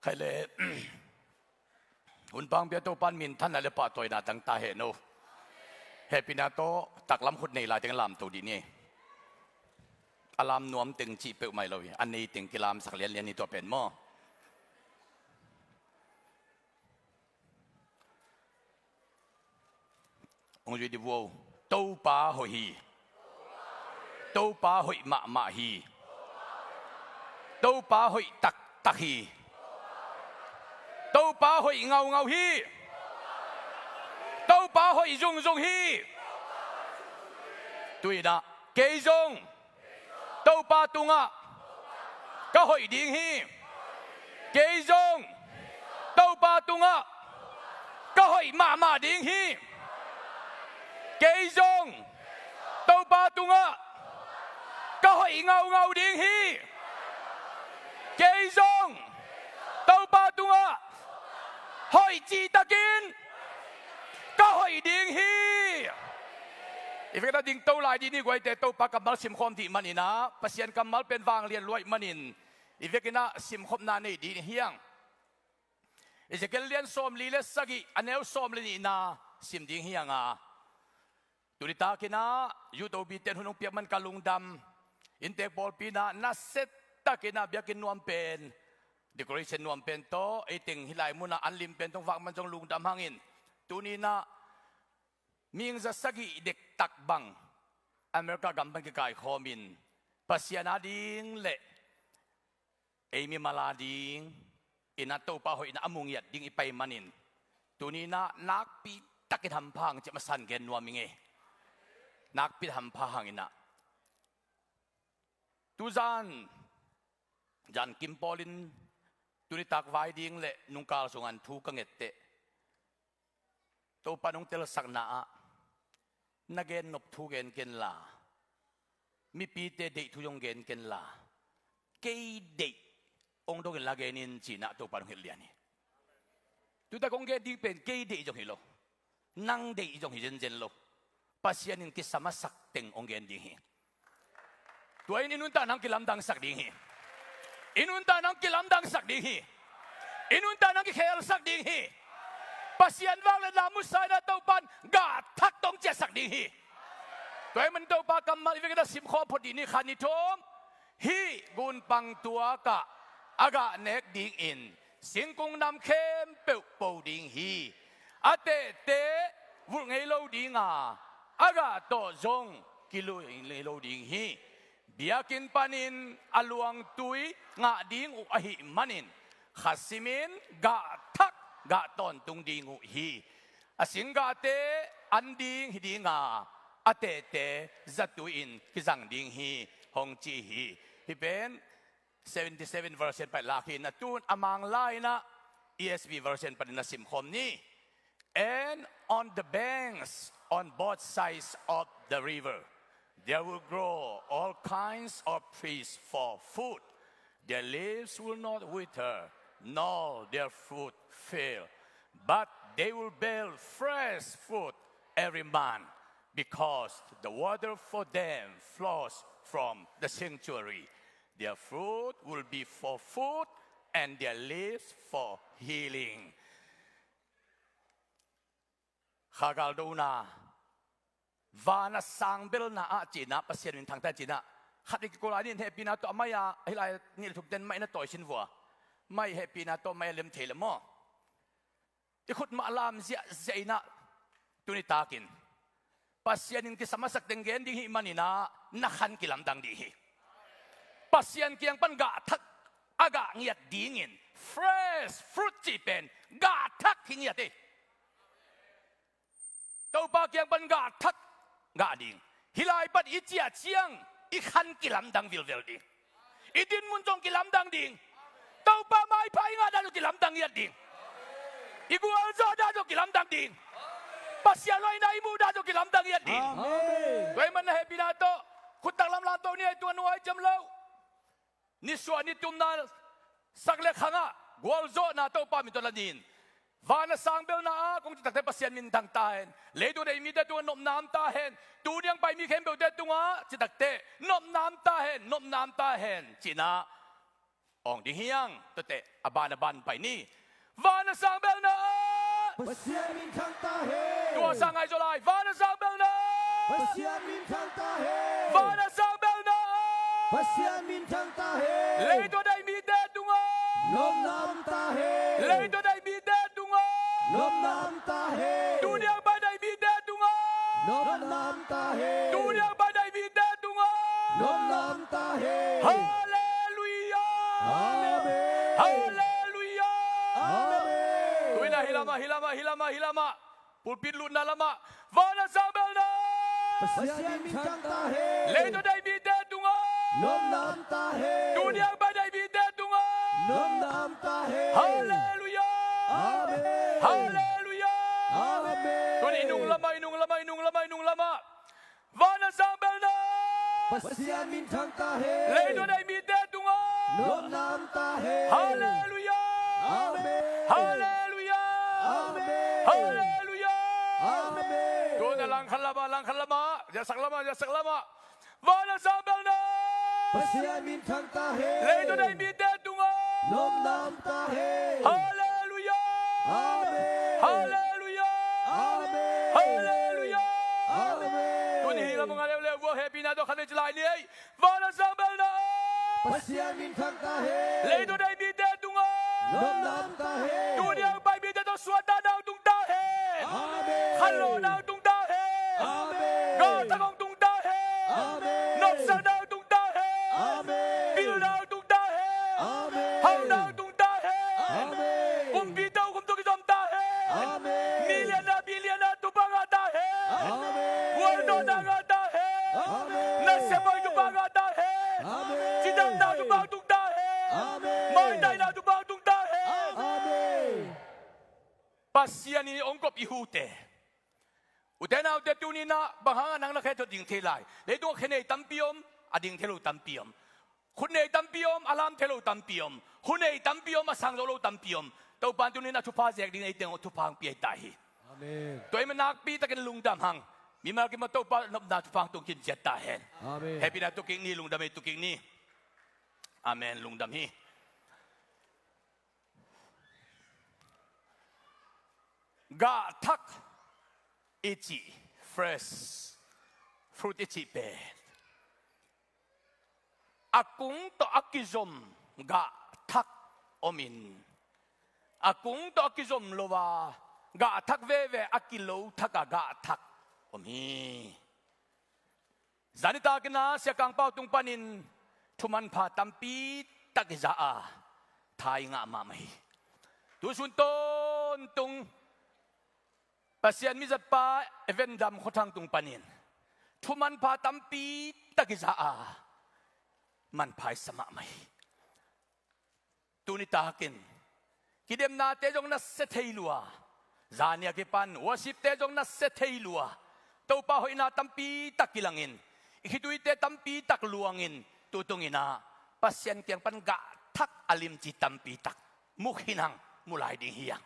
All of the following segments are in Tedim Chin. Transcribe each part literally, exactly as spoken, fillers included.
Khai le hun pang pia Topan minthanna le pahtawina tang ta hen o. Hehpihna tawh taklam khut nei lai teng lamto dih ni. A lam nuam teng cih peuhmah hi lo hi, a nei teng kilamsak lianlian ni tua pen maw? Hong zui di vuo. Topa hoih hi. Topa hoih mahmah hi. Topa hoih taktak hi. Topa hoih ngaungau hi. Topa hoih zungzung hi. Tuinah kei zong Topa tungah ka hoih ding hi. Kei zong Topa tungah ka hoih mahmah ding hi. Kei zong Topa tungah ka hoih ngaungau ding hi. Kei zong Topa tungah hoih cihtakin ka hoih ding hi. I vekna ding to lai dih ni guaite, Topa kammal simkhawm dih maninah Pasian kammal pen vanglian luaih manin i vekinah simkhopna nei dih hiang. Ezekiel lian sawmli le sagih, a neu sawm le nihna sim ding hianga. Tuni takinah U to biten hun hong piak man ka lungdam. Inntek pawlpi inah nasia takinah biakinn nuam pen, decoration nuam pen tawh, ei teng hih lai munah an lim pen tawh vak man zong lungdam hangin. Tuninah mihing za sagih dektak bang America gam pan kikaikhawmin Pasian ading le ei mimal ading inah Topa hoihna a mu ngiat ding i pai manin, tuninah nakpi takin hampha hang ciah masan gen nuam ing ei. Nakpi hampha hanginah. Tuzan zan kim pawlin tuni tak vai ding le nungkal sungan thu ka ngette. Topa nong telsakna ah na gen nop thu gen kenla, mipite deih thu zong gen kenla, kei deih hong dongin la genin cinah Topa nong hilh lian hi. Tutak hong gen ding pen kei deih zong hi lo, nang deih zong hi zenzen lo. Pasian in kisam a sak teng hong gen ding hi. Tua in i nuntakna hong kilamdangsak ding hi. I nuntakna hong kilamdangsak ding hi. I nuntakna hong kikhelsak ding hi. Pasian vang le na musaina Topan gah thak tawh hong ciahsak ding hi. Tua ahih manin Topa kammal i vekna simkhawm phot dih ni. Khat ni thum. Hih gunpang tuakah a gah nek dingin singkung nam khempeuh po ding hi. A tehte vulh ngei lo dinga, a gah tawh zong kilui ngei lo ding hi. Biakinn panin a luangtui ngah ding uh ahih manin kha simin gah thak gah tawntung ding uh hi. A singgahte an ding hi dinga, a tehte zatui-in kizang ding hi, hong ci hi. Hih pen seventy-seven version pai lak hi. Na tun a Mang lai inah E S V version panin na simkhawm ni. And on the banks, on both sides of the river, there will grow all kinds of trees for food. Their leaves will not wither, nor their fruit fail, but they will bear fresh fruit every month, because the water for them flows from the sanctuary. Their fruit will be for food, and their leaves for healing. Khagal dona, van a sang belna ah cinah Pasian min thangta cinah, khat i kikol a nin hehpihna tawh a mai-a, hih lai nih le thum ten mai na tawi sin vua. Mai hehpihna tawh mai a lem thei le maw? I khut mah lam ziahziah inah tuni takin Pasian in kisam a sak teng gen ding hih maninah na khan kilamdang dih hi. Pasian kiang pan gah thak a gah ngiat dingin fresh fruit cih pen gah thak hi ngiat hi. Topa kiang pan gah thak gah ding. Hih lai pan i ciah ciang i khan kilamdang vilvel ding. I dinmun zong kilamdang ding. Topa maipha i ngah dan zong kilamdang ngiat ding. I gualzawh dan zong kilamdang ding. Pasian hoihna i muh dan zong kilamdang ngiat ding. Amen. Tua ahih manin na hehpihna tawh khut taklam lamto ni. Ei tua nuai ciam lo. Nisuah nitumna sak le khangah gualzawhna Topa min tawh la nin. Van a sang belna ah kong cih takte Pasian min thang ta hen. Leitung ei mite tungah nopna om ta hen. Tuni a pai mi khempeuhte tungah cih takte nopna om ta hen, nopna om ta hen cinah awng ding hi hang. Tuate a ban a ban pai ni. Van a sang belna ah Pasian min thang ta hen. Tua sang ngai zaw lai. Van a sang belna ah Pasian min thang ta hen. Van a sang belna ah Pasian min thang ta hen. Leitung a deih mite tungah nopna om ta hen. Leitung a deih mite tungah nopna om ta hen. Tuni a pai deih mite tungah nopna om ta hen. Tuni a pai deih mite tungah nopna om ta hen. Halleluia. Amen. Halleluia. Amen. Tuina hi lamah, hi lamah, hi lamah, hi lamah. Pulpit lutna lamah. Van a sang belna ah Pasian min thang ta hen. Leitung a deih mite tungah nopna om ta hen. Tuni a pai deih mite tungah nopna om ta hen. Halleluia. Amen. Halleluia. Amen. Tuni i nung lamah, i nung lamah, i nung lamah, i nung lamah. Van a sang belna ah Pasian min thang ta hen. Leitung a deih mite tungah nopna om ta hen. Halleluia. Amen. Halleluia. Amen. Halleluia. Amen. Tuni a langkhat lamah, langkhat lamah. Ziahsak lamah, ziahsak lamah. Van a sang belna ah Pasian min thang ta hen. Leitung a deih mite tungah nopna om ta hen. Halleluia. Amen. Halleluia. Amen. Halleluia. Amen. Tuni hi lamah nga leuleu vua hehpihna tawh khat vei ci lai ni ei. Van a sang belna ah Pasian min thang ta hen. Leitung a deih mite tungah nopna om ta hen. Tuni a pai mite tawh suahtakna hong tung ta hen. Amen. Khanlawhna hong tung ta hen. Amen. Galthak hong tung ta hen. Amen. Nopsakna hong tung ta hen. Amen. Pilna hong tung ta hen. Amen. Hauhna hong tung ta hen. Amen. Kumpi tokhom tawh kizom ta hen. Amen. Million-na, billion-na thupha ngah ta hen. Amen. Gualzawhna ngah ta hen. Amen. Nasep hoih thupha ngah ta hen. Amen. Cidamna thupha tung ta hen. Amen. Maitaina thupha tung ta hen. Amen. Pasian in hong kop i hute. Ute naute, tuni-in ah bang hang a nang na khe tawh ding thei lai. Leitungah khe nei tampi om, a ding thei lo tampi om. Khut nei tampi om, a lam thei lo tampi om. Hu nei tampi om, a sang zo lo tampi om. Topa in tuni-in a thupha zek ding, ei teng aw thupha hong pia hi ta hi. Amen. Tua ahih manin nakpi takin lungdam hang. Mimal kim ah Topa nopna thupha hong tung kim ciat ta hen. Amen. Hehpihna tu kik ni, lungdam ei tu kik ni. Amen, lungdam hi. Gah thak i cih, fresh fruit i cih pen a kung tawh a kizom gah thak om in, a kung tawh a kizom lo a gah thak veve, a kilo thak a gah thak om hi. Zan nitak in ah Sia Kang Pau tung panin thumanpha tampi tak i za a, tha i ngah mahmah hi. Tu sun tawntung Pasian mizatpa Evan Dam Khua Thang tung panin thumanpha tampi tak i za a, manpha i sa mahmah hi. Tuni takin kidemnate zong na sia thei lua, zani a kipan worship-te zong na sia thei lua, Topa hoihna tampi tak kilangin, i khituite tampi tak luangin, tu tungin ah Pasian kiang pan gah thak a limci tampi tak mu khin hang, mu lai ding hi hang.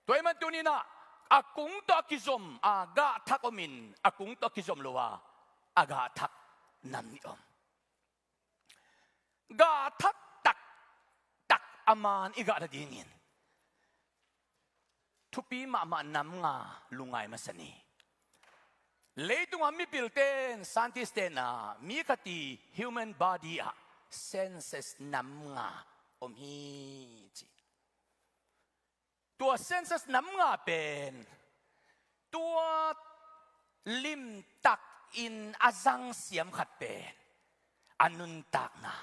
Tua ahih manin tuni-in ah a kung tawh a kizom a gah thak om in, a kung tawh a kizom lo a a gah thak nam nih om. Gah thak taktak a man i gah nadingin thupi mahmah nam nga lungngai masa ni. Leitungah mipilte'n, scientist-te'n ah mi khat i human body ah senses nam nga om hi ci. Tua senses nam nga pen tua limtakin a zang siam khat pen a nuntakna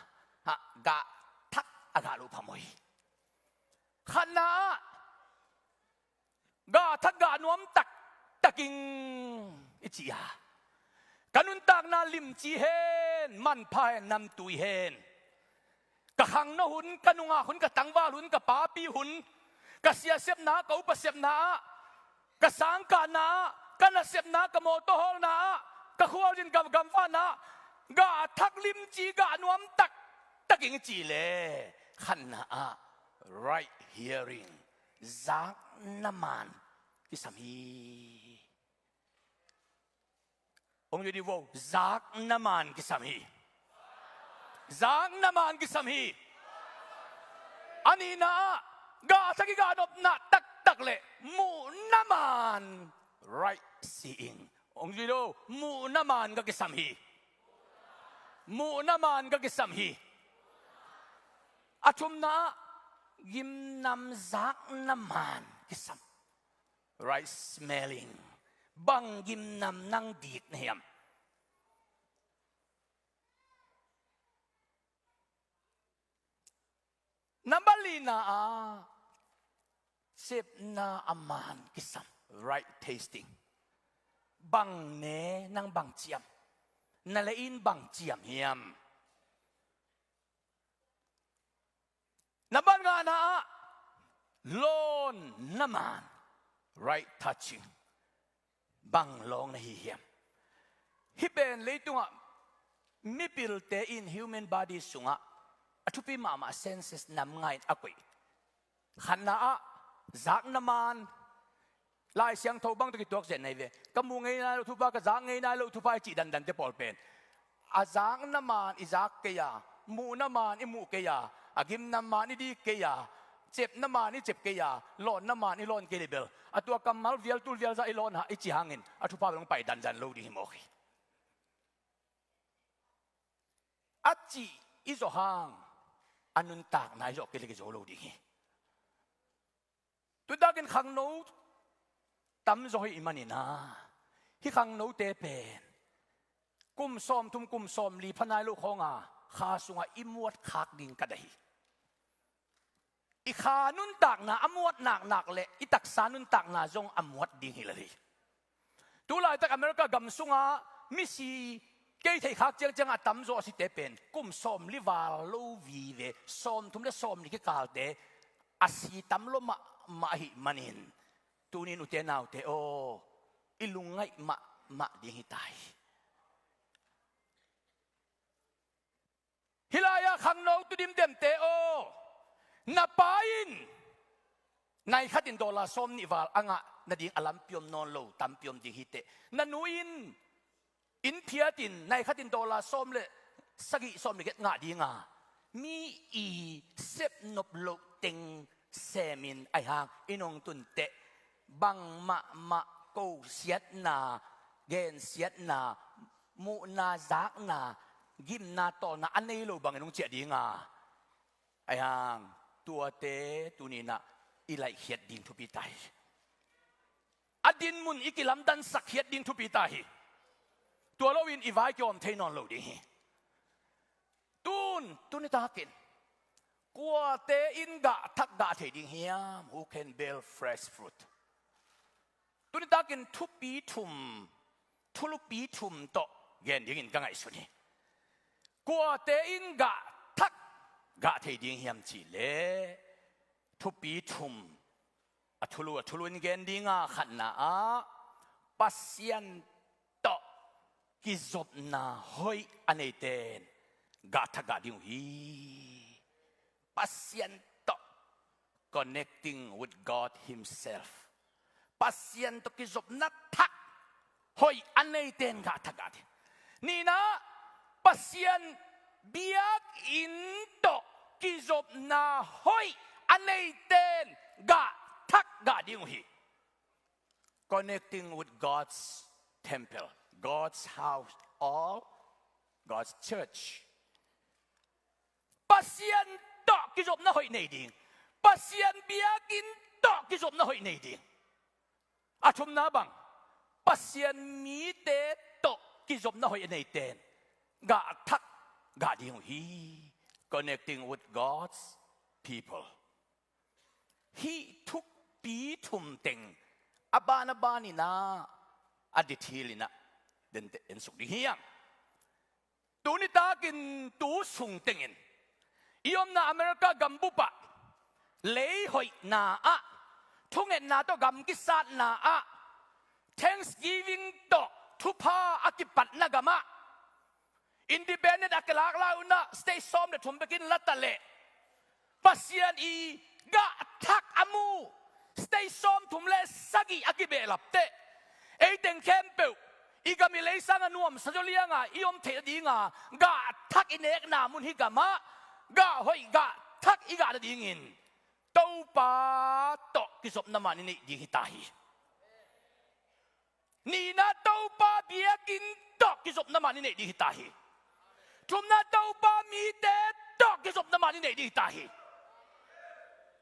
ah gah thak a gah loh phamawh hi. Khatna ah gah thak gah nuam taktak ing i ci a, ka nuntakna limci hen, manpha hen, namtui hen, ka khangno hun, ka nungak hun, ka tangval hun, ka papi hun, ka siasepna, ka upa sepna ah, ka sangkahna ah, ka nasepna, ka mawtaw hawlna ah, ka khualzin, ka gamvahna ah gah thak limci, gah nuam taktak ing i cih leh, khatna ah right hearing, zakna man kisam hi. Hong leh dih vo, zakna man kisam hi. Zakna man kisam hi. A nihna ah gah thak i gah nopna taktak le muhna man, right seeing. Hong zui lo, muhna man ka kisam hi. Muhna man ka kisam hi. A thumna ah gimnam zakna man kisam. Right smelling. Bang gimnam nang dik na hiam? Number lina ah ciapna a man kisam, right tasting. Bang ne nang bang ciam? Na lei in bang ciam hiam? Number ngana ah lawnna man, right touching. Bang lawng na hi hiam? Hih pen leitungah mipilte in human body sungah a thupi mahmah senses nam nga in a koih. Khatna ah zakna man, Lai Siangtho bang tawh kituak zen na hi ve. Ka mu ngei nai lo thupha, ka zak ngei nai lo thupha i cih dandante pawl pen a zakna man i zak kei a, muhna man i muh kei a, a gimnam man i dik kei a, ciapna man i ciap kei a, lawnna man i lawn kei le bel a tua kammal vial tul vial zah i lawn hang i cih hangin a thupha bel hong pai dandan lo ding hi mawk hi. A cih i zawh hang a nuntakna i zawh kei le kei zo lo ding hi. Tutakin khangno tamzaw hi i manin ah, hih khangnote pen kum sawmthum kum sawmli pha nai lo khawnga kha sungah i muat khak ding ka deih hi. I kha nuntakna a muat naknak le i taksa nuntakna zong a muat ding hi lel hi. Tulaitak America gam sungah misi kei theih khak ciangciangah a tamzaw a site pen kum sawmli val lo vive, sawmthum le sawmli kikalte a si tam lo mahmah ahih manin, tunin ute naute aw, i lungngaih mahmah ding hi ta hi. Hih lai-ah khangno tu dimdemte aw, na pa in nai khatin dollar sawm nih val a ngah nading a lampi om nawn lo tampi om ding hi teh. Na nu in inn phiatin nai khatin dollar sawm le sagih sawm le giat ngah dinga, mi i sepnop loh teng semin ahi hang i nong tun teh bang mahmah kosiatna, gensiatna, muhna, zakna, gimna, tawlna a nei lo bangin hong ciah dinga, ahi hang tuate tuninah i laihkhiat ding thupi ta hi. A dinmun i kilamdansak khiat ding thupi ta hi. Tua loin i vai kiawm thei nawn lo ding hi. Tun, tuni takin kuate in gah thak gah thei ding hiam? Who can bear fresh fruit? Tuni takin thupi thum, thulupi thum tawh gen dingin ka ngaihsun hi. Kuate in gah thak gah thei ding hiam cih leh thupi thum, a thulu a thulu in gen dinga, khatna ah Pasian tawh kizopna hoih a neite in gah thak gah ding uh hi. Pasian tawh, connecting with God Himself. Pasian tawh kizopna thak hoih a neite in gah thak gah ding. Nihna, Pasian biakinn tawh kizopna hoih a neite in gah thak gah ding uh hi. Connecting with God's temple, God's house, or God's church. Pasian tawh kizopna hoih nei ding. Pasian biakinn tawh kizopna hoih nei ding. A thumna bang, Pasian mite tawh kizopna hoih a neite in gah thak gah ding uh hi. Connecting with God's people. Hih thupi thum teng a ban a banin ah a detail in ah den te en suk ding hiam? Tuni takin tu sung tengin i omna America gambup ah, lei hoihna ah, thungetna tawh gam kisatna ah, Thanksgiving tawh thupha a kipatna gam ah, independent a kilak lai un ah state sawm le thum bekin la ta leh, Pasian i gah thak a mu state sawm thum le sagih a kibehlap teh, ei teng khempeuh i gam i lei sanga nuamsa zaw lianga i om theih nadinga gah thak i nekna mun hih gamah gah hoih gah thak i gah nadingin Topa tawh kizopna man i neih ding hi ta hi. Nihna, Topa biakinn tawh kizopna man i neih ding hi ta hi. Thumna, Topa mite tawh kizopna man i neih ding hi ta hi.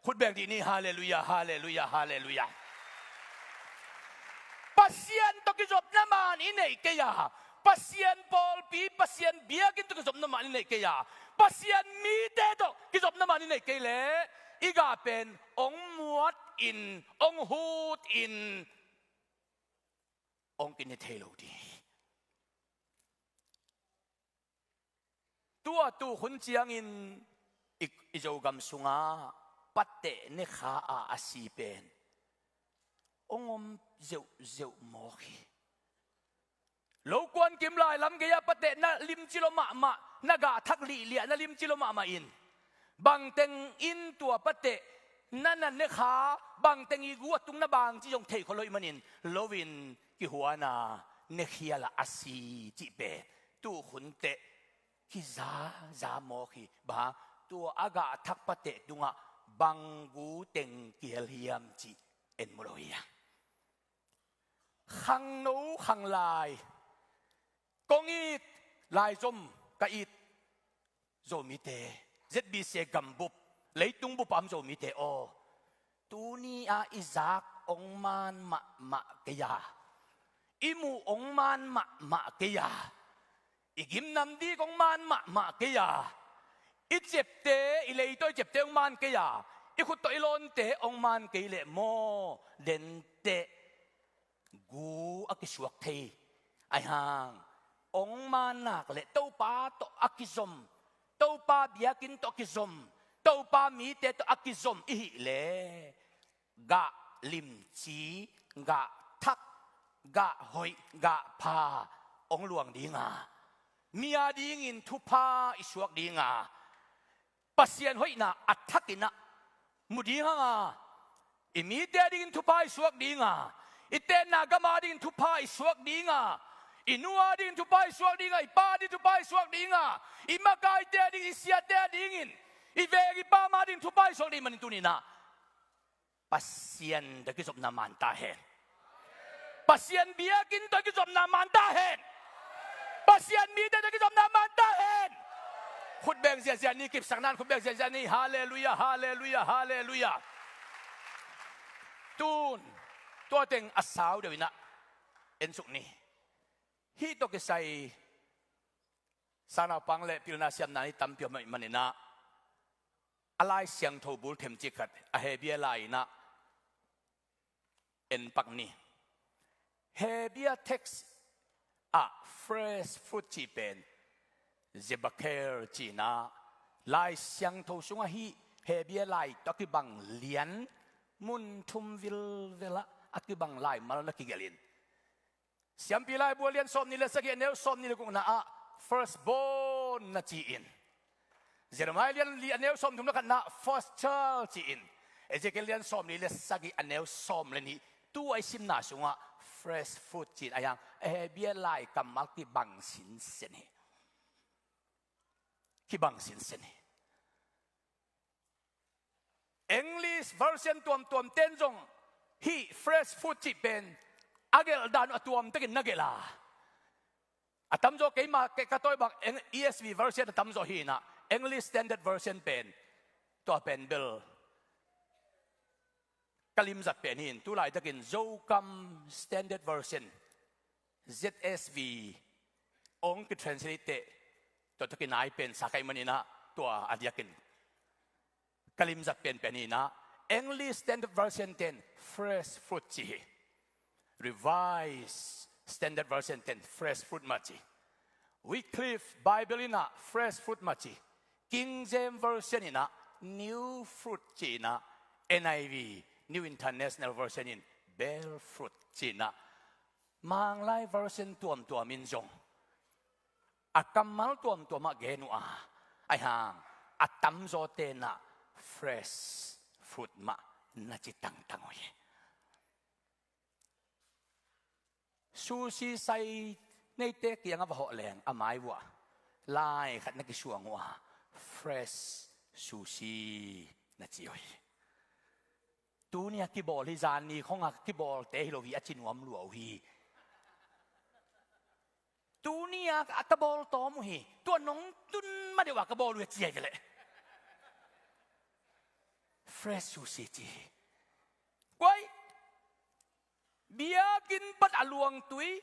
Khut beng dih ni. Halleluiah, halleluiah, halleluiah. Pasian tawh kizopna man i neih kei a, Pasian pawlpi, Pasian biakinn tawh kizopna man i neih kei a, Pasian mite tawh kizopna man i neih kei leh i gah pen hong muat in, hong hut in, hong kine thei lo ding hi. Tua tu hun ciangin i, i Zogam sungah pateh ne kha a, a si pen hong om zeuhzeuh mawk hi. Lokuan kim lai lam gei-ah pateh na limci lo mahmah, na gah thak lihliah na limci lo mahmah in, bangteng in tua pateh na na ne kha, bangteng i gu a tung na bang cih zong thei khol lo ahih manin, lo in kihuan a, ne khial a, a si cih pen tu hun teh kizaza mawk hi. Bang hang? Tua a gah thak pateh tungah bang gu teng kihel hiam cih en mu lo hi a. Khangno khanglai kong it, laizom ka it Zomite, Z B C gambup, leitung bup a om Zomite aw, tuni-ah i zak hong man mahmah kei a, i muh hong man mahmah kei a, i gimnam dik hong man mahmah kei a, i ciapte, i leitaw i ciapte hong man kei a, i khut tawh i lawnte hong man kei leh maw, denteh gu a kisuak thei. Ahi hang hong man nak leh Topa tawh a kizom, Topa biakinn tawh a kizom, Topa mite tawh a kizom i hih leh gah limci, gah thak, gah hoih, gah pha hong luang ding a, mi a dingin thupha i suak ding a, Pasian hoihna a thakin ah mu ding hang a, i mite a dingin thupha i suak ding a, i tenna gam a dingin thupha i suak ding a, i nu a dingin thupha i suak ding a, i pa a dingin thupha i suak ding a, i makaite a dingin, i siate a dingin, i veng i pam a dingin thupha i suak ding manin tuni-in ah Pasian tawh kizopna man ta hen. Pasian biakinn tawh kizopna man ta hen. Pasian mite tawh kizopna man ta hen. Khut beng ziahziah ni, kipsakna-in khut beng ziahziah ni. Halleluiah, halleluiah, halleluiah. Tun tua teng a sau deuh in ah en suk ni. Hih tawh kisai sangnaupang le pilna siamna ni tampi om ahih manin ah, a Lai Siangtho bul themcik khat, a Hebrew lai in ah en pak ni. Hebrew text ah fresh fruit cih pen zebaker ci-in ah, Lai Siangtho sungah hih Hebrew lai tawh a kibang lian mun thum vilvel ah a kibang laimal na kigelh in, Siampi Laibu lian sawmnih le sagih, a neu sawmnih le gukna ah firstborn na ci-in, Jeremiah lian li, a neu sawmthum le khatna ah first child ci-in, Ezekiel lian sawmli le sagih, a neu sawm le nih, tu a i simna sungah fresh fruit ci-in, ahi hang a Hebrew lai kammal kibang sinsen hi. Kibang sinsen hi. English version tuamtuam ten zong hih fresh fruit cih pen a gelh dan uh a tuamtakin na gelh a, a tamzaw, keima, kei ka tawi bang Eng-, E S V version a tamzaw hi-in ah, English Standard Version pen tua pen bel ka limzat pen hi-in, tu laitakin Zokam Standard Version, Z S V, hong kitranslate teh tua tawh kinai pen sa ka hih manin ah, tua a diakin ka limzat penpen hi-in ah, English Standard Version ten fresh fruit ci hi. Revised Standard Version ten fresh fruit mah ci. Wycliffe Bible in ah fresh fruit mah ci. King James Version in ah new fruit ci-in ah, N I V, New International Version in bare fruit ci-in ah, Manglai version tuamtuam in zong a kammal tuamtuam ah gen uh a, ahi hang a tamzaw ten ah fresh fruit mah na ci tangtang uh hi. Sushi sai neite kiangah va hawh leng a mai uh ah lai khat na kisuang uh a, fresh Sushi na ci uh hi. Tuni a kibawl hi, zan ni khong a kibawlte hi lo hi, a ci nuam lua uh hi. Tuni a ka bawl tawm uh hi. Tua nong tun ma deuh a ka bawl uh hi a ci hi ve leh. Fresh sushi ci hi. Kuai, biakinn pan a luangtui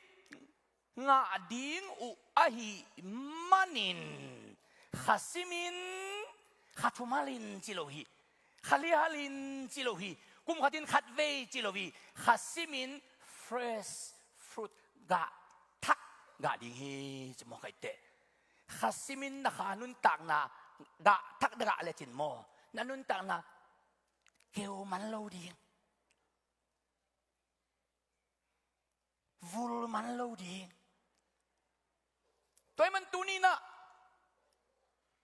ngah ding uh ahih manin, kha simin, kha thumalin ci lo hi, kha lihalin ci lo hi, kum khatin khatvei ci lo hi, kha simin fresh fruit gah thak gah ding hi ci maw, khaite. Kha simin na kha nuntakna gah thak na gah lecin maw, na nuntakna keu man lo ding. Vul man lo ding. Tua ahih man tuni-in ah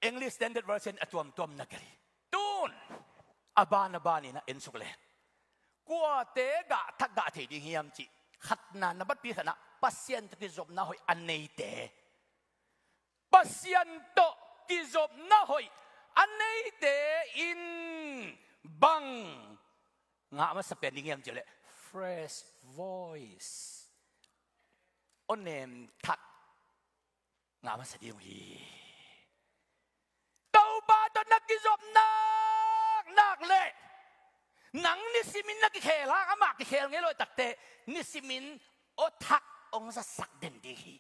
English Standard Version a tuamtuam na gelh hi. Tun a ban a ban in ah en suk leng, kuate gah thak gah thei ding hiam cih khatna, na batpi khatna, Pasian tawh kizopna hoih a neite, Pasian tawh kizopna hoih a neite in bang ngah masa pen ding hiam cih leh, fresh voice, aw nem thak ngah masa ding uh hi. Topa tawh na kizop naknak leh nang nisimin na kikhel hang, amah kikhel ngei lo takte, nisimin aw thak hong zasak den ding hi.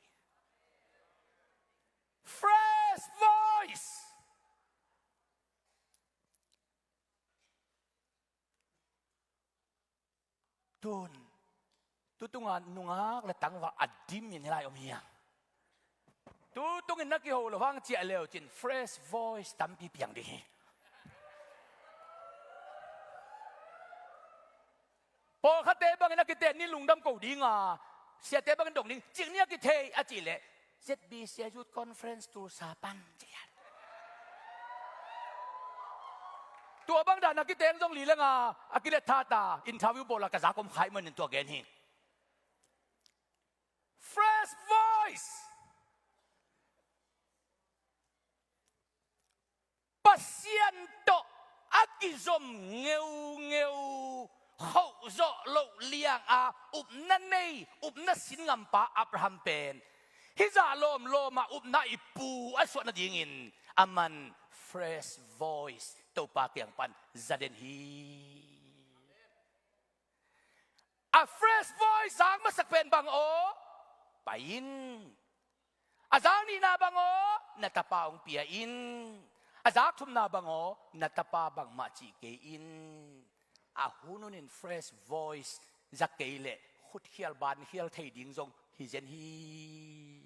Fresh voice. Tun, tu tungah nungak le tangval a dimin hih lai om hiam? Tu tungin na kiho loh hang ciah le uh cin fresh voice tampi piang ding hi. Pawlkhatte bangin a kiten ni lungdam ko ding a, siate bangin dong ding, cik ni a kithei a cih leh, Z B C Youth Conference Tulsa pan ci hi. Tua bang dan a kiteng zong lileng a, a kilet tha ta, interview bawl a ka zak om kha ahih manin tua gen hi. Fresh voice. Pasian tawh a kizom ngeungeu, khoh zawh loh liang a upna nei, upna sin ngampa Abraham pen, hih zah lawmlawm a upna i pu a suah nadingin aman fresh voice Topa kiang pan za den hi. A fresh voice zak masak pen bang aw, pai in. A zak nihna bang aw, na tapa hong pia in. A zak thumna bang aw, na tapa bangmah cih kei in. A hun hunin fresh voice za kei leh khutkhial bankhial thei ding zong hi zen hi.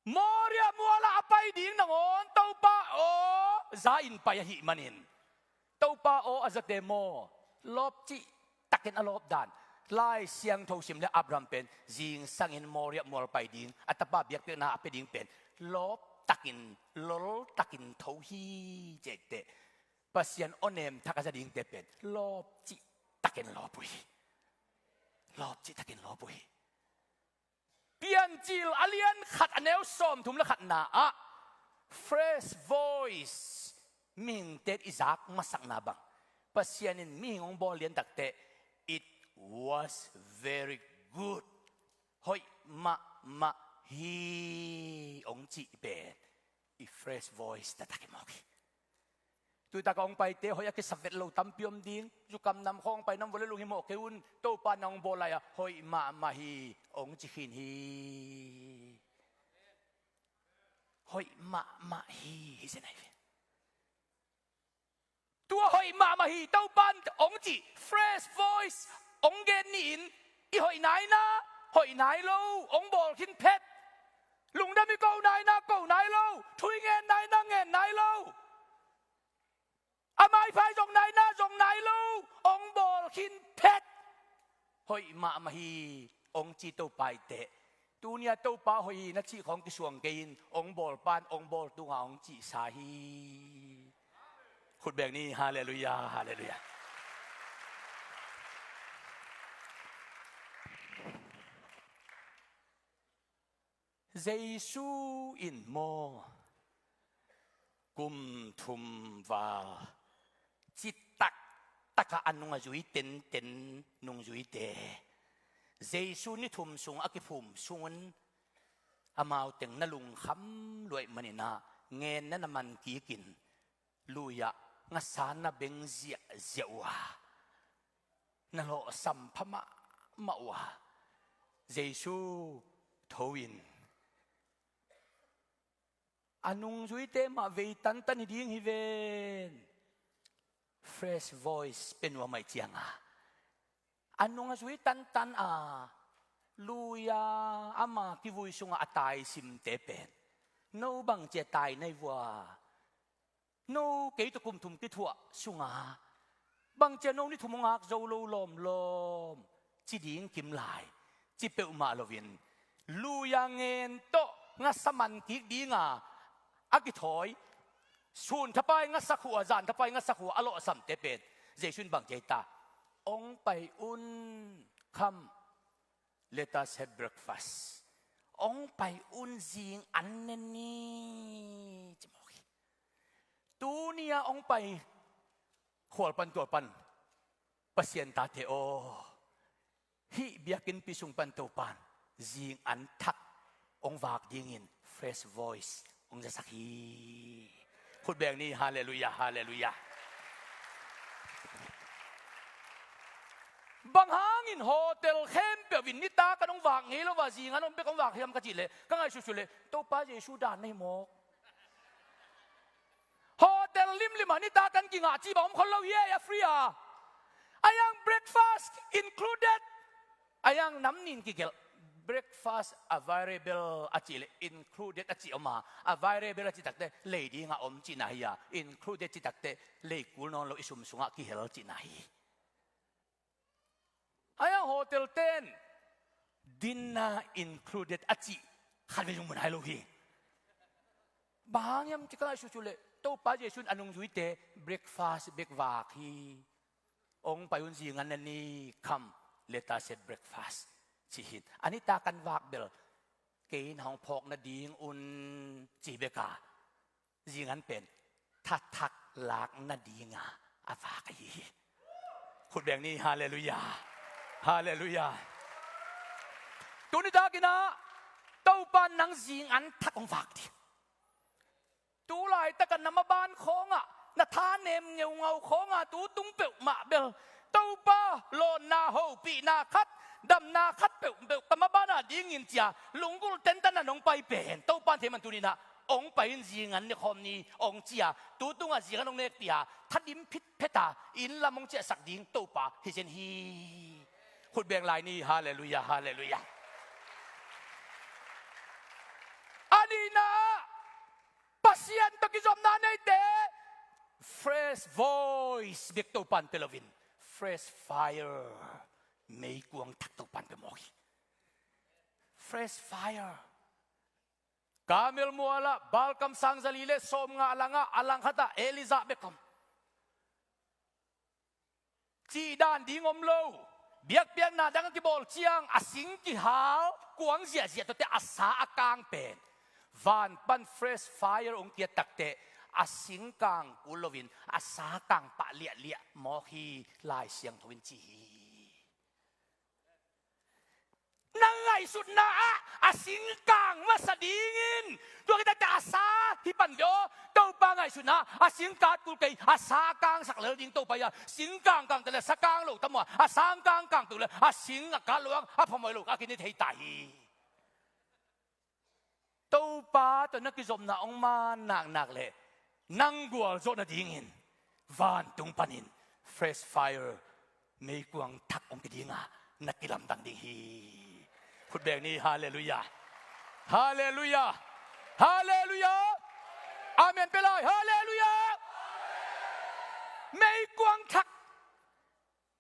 Moria mual ah a pai ding nangawn Topa aw za in pai ahih manin, Topa aw a zate maw, lawp cih takin a lawp dan. Lai Siangtho sim le Abraham pen zingsangin Moria mual pai ding, a tapa biakpiakna a pia ding pen lawp takin, lol takin tho hi. Ciahteh Pasian aw nem thak a za dingte pen lawp cih takin lawp uh hi. Lawp cih takin lawp uh hi. Piancil a lian khat a neu sawmthum le khatna ah fresh voice mihingte in i zak masakna bang, Pasian in mihing hong bawl lian takteh, "It was very good." Hoih mahmah hi hong cih pen i fresh voice taktak i mawk hi. Tuitak a hong paite hoih a kisa vet lo tampi om ding. Zukam nam khawng hong pai nam vua le lunghimawh kei un. Topa na hong bawl lai-a hoih mahmah hi hong ci khin hi. Hoih mahmah hi, hi zen ahi ve. Tua hoih mahmah hi Topa in hong cih fresh voice hong gen ni-in, i hoih nai na, hoih nai lo hong bawl khin phet. Lungdam i ko nai na, ko nai lo. Thu i ngen nai na, ngen nai lo. A maiphai zong nai na, zong nai lo hong bawl khin phet. Hoih mahmah hi hong ci Topa i teh. Tuni-a Topa hoih hi na cih khawng kisuang kei in, hong bawl pan hong bawl tungah hong cihsa hi. Khut beng ni. Halleluiah, halleluiah. Jesu in maw, kum thum val citak takah a nung a zui tenten nungzuite Jesu ni thum sung a kiphum sungun amau teng na lungkham luaih maninah ngen na na man kikin lui-ah ngasa na beng ziahziah uh a, na lawhsam pha mahmah uh a, Jesu tho in a nungzuite mah vei tantan hi ding hi ven. Fresh voice pia nuam ahih cianga a nung a zui tantan a, lui-a ama kivui sungah a taisimte pen, no bangci a tai na hi vua, no kei tawh kum thum kithuah sunga bangci a no ni thum hong ngak zo lo lawmlawm, ci ding kim lai, ci peuhmah loin lui-a ngen tawh ngasa man kik dinga a kithawi, sun thapai ngasa khua, zan thapai ngasa khua a lawhsamte pen Jesu in bangci a hi ta? Hong pai un, come, let us have breakfast. Hong pai un, zing an ne ni, ci mawk hi. Tuni-a hong pai khual pan tual pan Pasian tate aw, hih biakinnpi sung pan Topan zing an thak hong vak dingin fresh voice hong zasak hi. Khut beng ni, halleluiah, halleluiah. Bang hangin hotel khempeuh in nitak an hong vak ngei lo a, zing an hong bek hong vak hiam ka cih leh, ka ngaihsut leh Topa Jesu dan na hi mawk. Hotel limlim ah nitak an kingah cih bang om khol lo hi ei, a free a. A yang breakfast included. A yang nam nin kigelh, breakfast available a cih leh included a cih om a, available a cih takte lei dingah om cihna hi a, included cih takte lei kul nawn lo, i sum sungah kihel cihna hi. A yang hotel ten dinner included a cih khat vei zong mu nai lo hi. Bang hang hiam ci ka ngaihsut leh Topa Jesu in a nungzuite breakfast bek vak hi. Hong pai un, zing an ne ni, come, let us have breakfast, ci hi. A nitak an vak bel kei na hong phawk nading un, ci bek a, zing an pen thathak lak nadinga a vak ahi hi. Khut beng ni, halleluiah, halleluiah. Tuni takin ah Topa nang zing an thak hong vak ding. Tu laitak a na maban khawngah, na thanem ngeungau khawngah tu tung peuhmah bel Topa, lawnna hopihna khat, damna khat peuhpeuh ka maban a dingin ci a lunggulh tentan a nong pai pen Topa in thei man tuninah hong pai in, zing an ne khawm ni hong ci a, tu tungah zing an hong nekpih a, thadim phitphet a inn lam hong ciahsak ding Topa hi zen hi. Khut beng lai ni, halleluiah, halleluiah. A nihna ah Pasian tawh kizopna neite fresh voice bek Topan pia loin fresh fire, meikuang thak Topan pia mawk hi. Fresh fire. Karmel mualah Baal kamsang zali le sawmnga langah a langkhatah Elijah bek om. Cihdan ding om lo. Biakpiakna dang a kibawl ciang a sing kihal, kuang ziahziah tawhte a sa a kang pen van pan fresh fire hong kiat takteh a sing kang kul loin a sa kang pah liahliah mawk hi, Lai Siangtho in ci hi. Na ngaihsutna ah a singkang masa dingin tua khit takte a sa hi pan ve aw. Topa ngaihsutna ah a singkang kul kei, a sa kangsak lel ding Topa hi a, singkang kang ta le sa kang lo ta maw, a sa kang kang peuh le a sing a kang lo ang a phamawh lo a kine thei ta hi. Topa tawh na kizopna hong man naknak leh nang gualzawh nadingin vantung panin fresh fire, meikuang thak hong kidinga na kilamdang ding hi. Khut beng ni, halleluiah. Halleluiah. Halleluiah. Amen pia lai, halleluiah. Meikuang thak.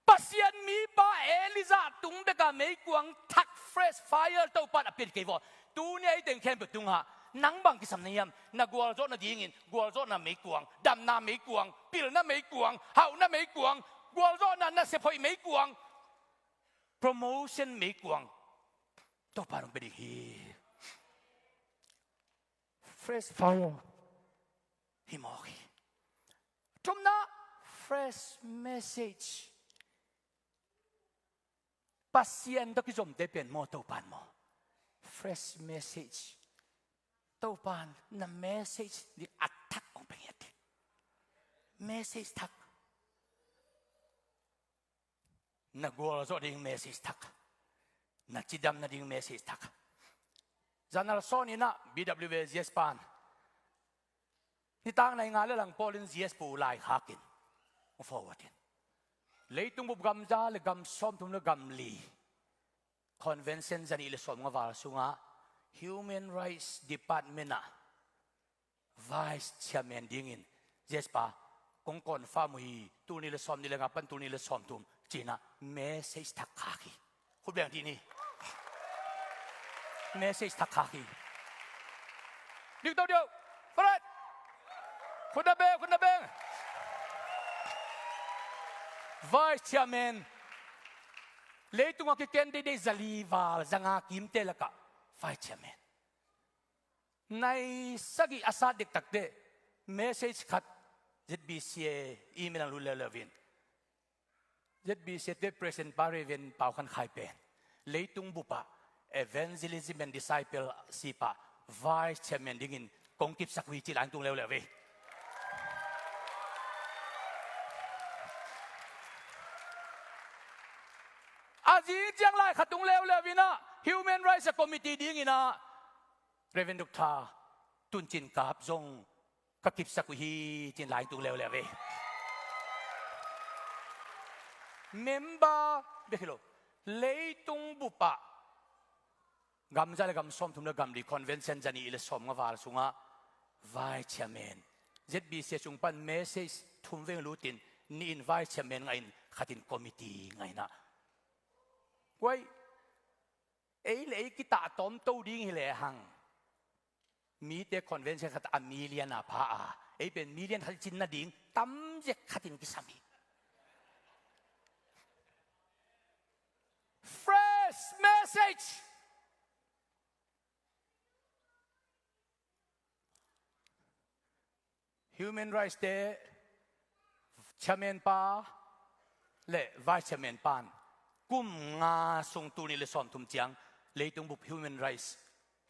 Pasian mipa Elijah tung beka meikuang thak, fresh fire Topa in a pia kei vaw. Tuni a i teng khempeuh tungah nang bang kisam na hiam? Na gualzawh nadingin gualzawhna meikuang, damna meikuang, pilna meikuang, hauhna meikuang, gualzawhna nasep hoih meikuang, promotion meikuang Topa in hong pia ding hi. Fresh fire. Hi mawk hi. Thumna, fresh message. Pasian tawh kizomte pen maw, Topan maw? Fresh message. Topan na message ding a thak hong pia ngiat hi. Message thak. Na gualzawh ding message thak. Na cidam nading message thak. Zanal sawn in ah B W A Z S pan, nitak nai nga le lang pawlin Z S pu laikhak in, forward in, leitung bup gam za le gam sawmthum le gam li convention zanih le sawmnga val sungah Human Rights Department ah Vice Chairman dingin, Z S pa, kong confirm uh hi, tul nih le sawmnih le nga pan tul nih le sawmthum, ci-in ah message thak khak hi. Khut beng dih ni. Message thak khak hi. Dik to diau. Parat. Khut na beng, khut na beng. Vice Chairman. Leitungah kiken deidei za li val, za nga kimte lakah Vice Chairman. Nai sagih a sat dektakte message khat Z B C A email ah lut leuleu in, Z B C A te President pa Reverend Pau Khan Khai pen leitung bup ah Evangelism and Discipleship ah Vice Chairman dingin kong kipsak uh hi ci lai tung leuleu hi. A zing ciang lai khat tung leuleu in ah Human Rights Committee dingin ah Reverend Doctor Tun Cin Kap zong ka kipsak uh hi, ci-in lai tung leuleu hi. Member bek hi lo, leitung bup ah gam za le gam sawmthum le gam li convention zanih le sawmnga val sungah Vice Chairman, Z B C A sung pan message thum veng lut in, nih in Vice Chairman ngah in, khat in committee ngah in ah. Kuai, ei le ei kitah tawm to ding hi lehang, mite convention khat a million a pha a, ei pen million khat i cin nading tam zek khat in kisam hi. Fresh message. Human Rights te Chairman pa le Vice Chairman pan kum nga sung, tul nih le sawmthum ciang leitung bup Human Rights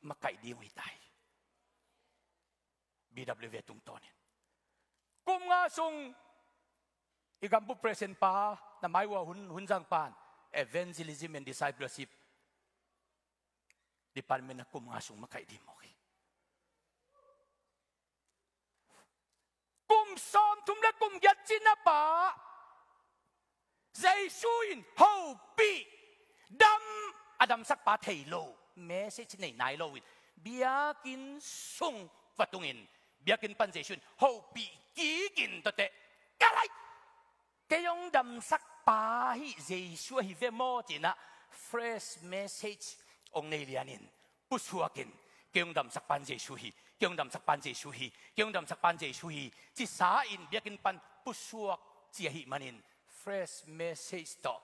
makaih ding uh hi ta hi. B W A tungtawnin kum nga sung i gambup President pa, na mai uh a hun, hun zang pan Evangelism and Discipleship Department ah kum nga sung makaih ding mawk hi. Kum sawmthum le kum giat cin a pha, Jesu in hopih, dam, a damsak pa thei lo, message nei nai lo in, biakinn sung va tungin, biakinn pan Jesu in hopih kik in, tuate, ka lai, kei hong damsak pa hi Jesu ahi ve maw, ci-in ah fresh message hong nei lianin, pusuakin, kei hong damsak pan Jesu hi, kei hong damsak pan Jesu hi, kei hong damsak pan Jesu hi, cisa in biakinn pan pusuak ci ahih manin fresh message tawh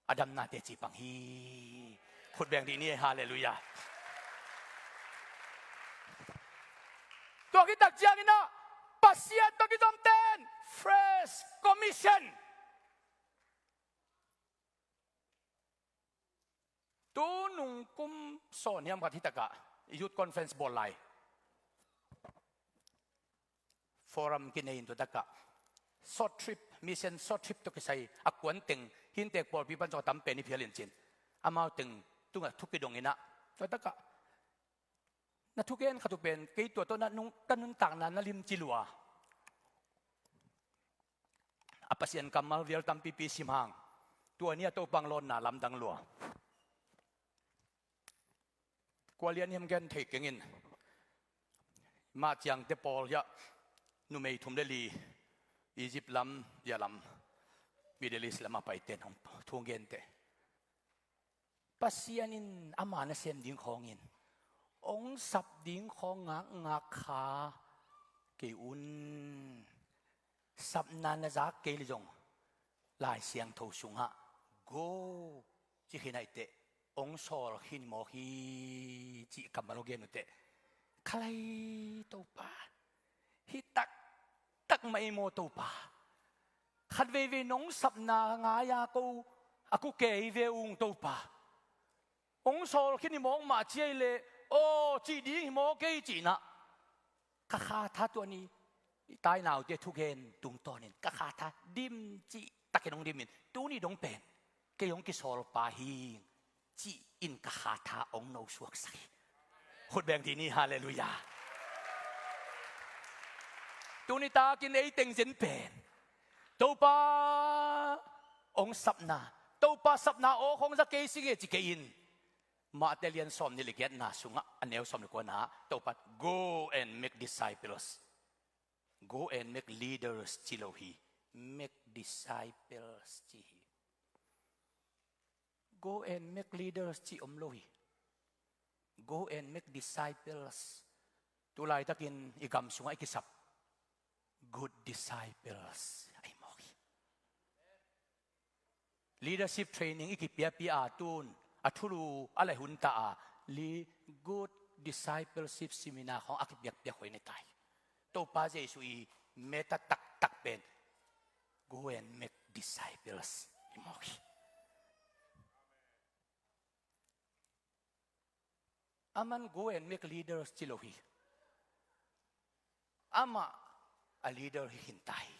a damnate ci pang hi. Khut beng dih ni, halleluiah. Tua khit tak ciangin ah Pasian tawh kizomten fresh commission. Tu nung kum sawm hiam khat hi takah youth conference bawl lai. Forum kinei in tua takah short trip, mission short trip tawh kisai a kuan teng, hintek pawlpi pan zong a tam pen i phial in cin, amau teng tungah thu kidong in ah, tua takah na thugen khat uh pen kei tua tawh na nung, ka nuntakna na limci lua. A Pasian kammal vial tampipi sim hang, tua ni a Topa hong lawnna lamdang lua. Kua lian hiam gen thei keng in, mah ciangte pawl hiah numei thum le li Egypt lam, zia lam, Middle East lam a paite in hong thu hong gente. Pasian in ama nasem ding khawngin hong sap ding khawng ngakngak kha kei un. Sapna na zak kei le zong Lai Siangtho sungah go ci khin ahih teh hong sawl khin mawk hi, cih kammal hong gen uh teh. Khalai Topa, hi taktak mah ei maw Topa. Khat veivei nong sapna ngai-a ko a ku kei ve ung Topa. Hong sawl khin hi mawk mah ciai leh aw cih ding hi mawk kei cihna. Ka kha tha tua ni, i tainaute thugen tungtawnin ka kha tha dim cih takin hong dimin tuni dong pen kei hong kisawlpa hing cih in ka kha tha hong nosuaksak hi. Khut beng dih ni, halleluiah. Tuni takin ei teng zen pen Topa hong sapna, Topa sapna aw hong za kei sing e ci kei in. Mate lian sawm nih le giatna sungah a neu sawm le kuana Topa, "Go and make disciples." Go and make leaders ci lo hi. Make disciples ci hi. Go and make leaders ci om lo hi. Go and make disciples. Tulaitakin i gam sungah i kisap good disciples ahi mawk hi. Leadership training i kipiapia a tun a thulu a lai hun ta a li good discipleship seminar khawng a kipiakpiak hoih ne tai. Topa Jesu i meta taktak pen go and make disciples i mawk hi. Aman go and make leaders ci lo hi. Amah a leader hi khin ta hi.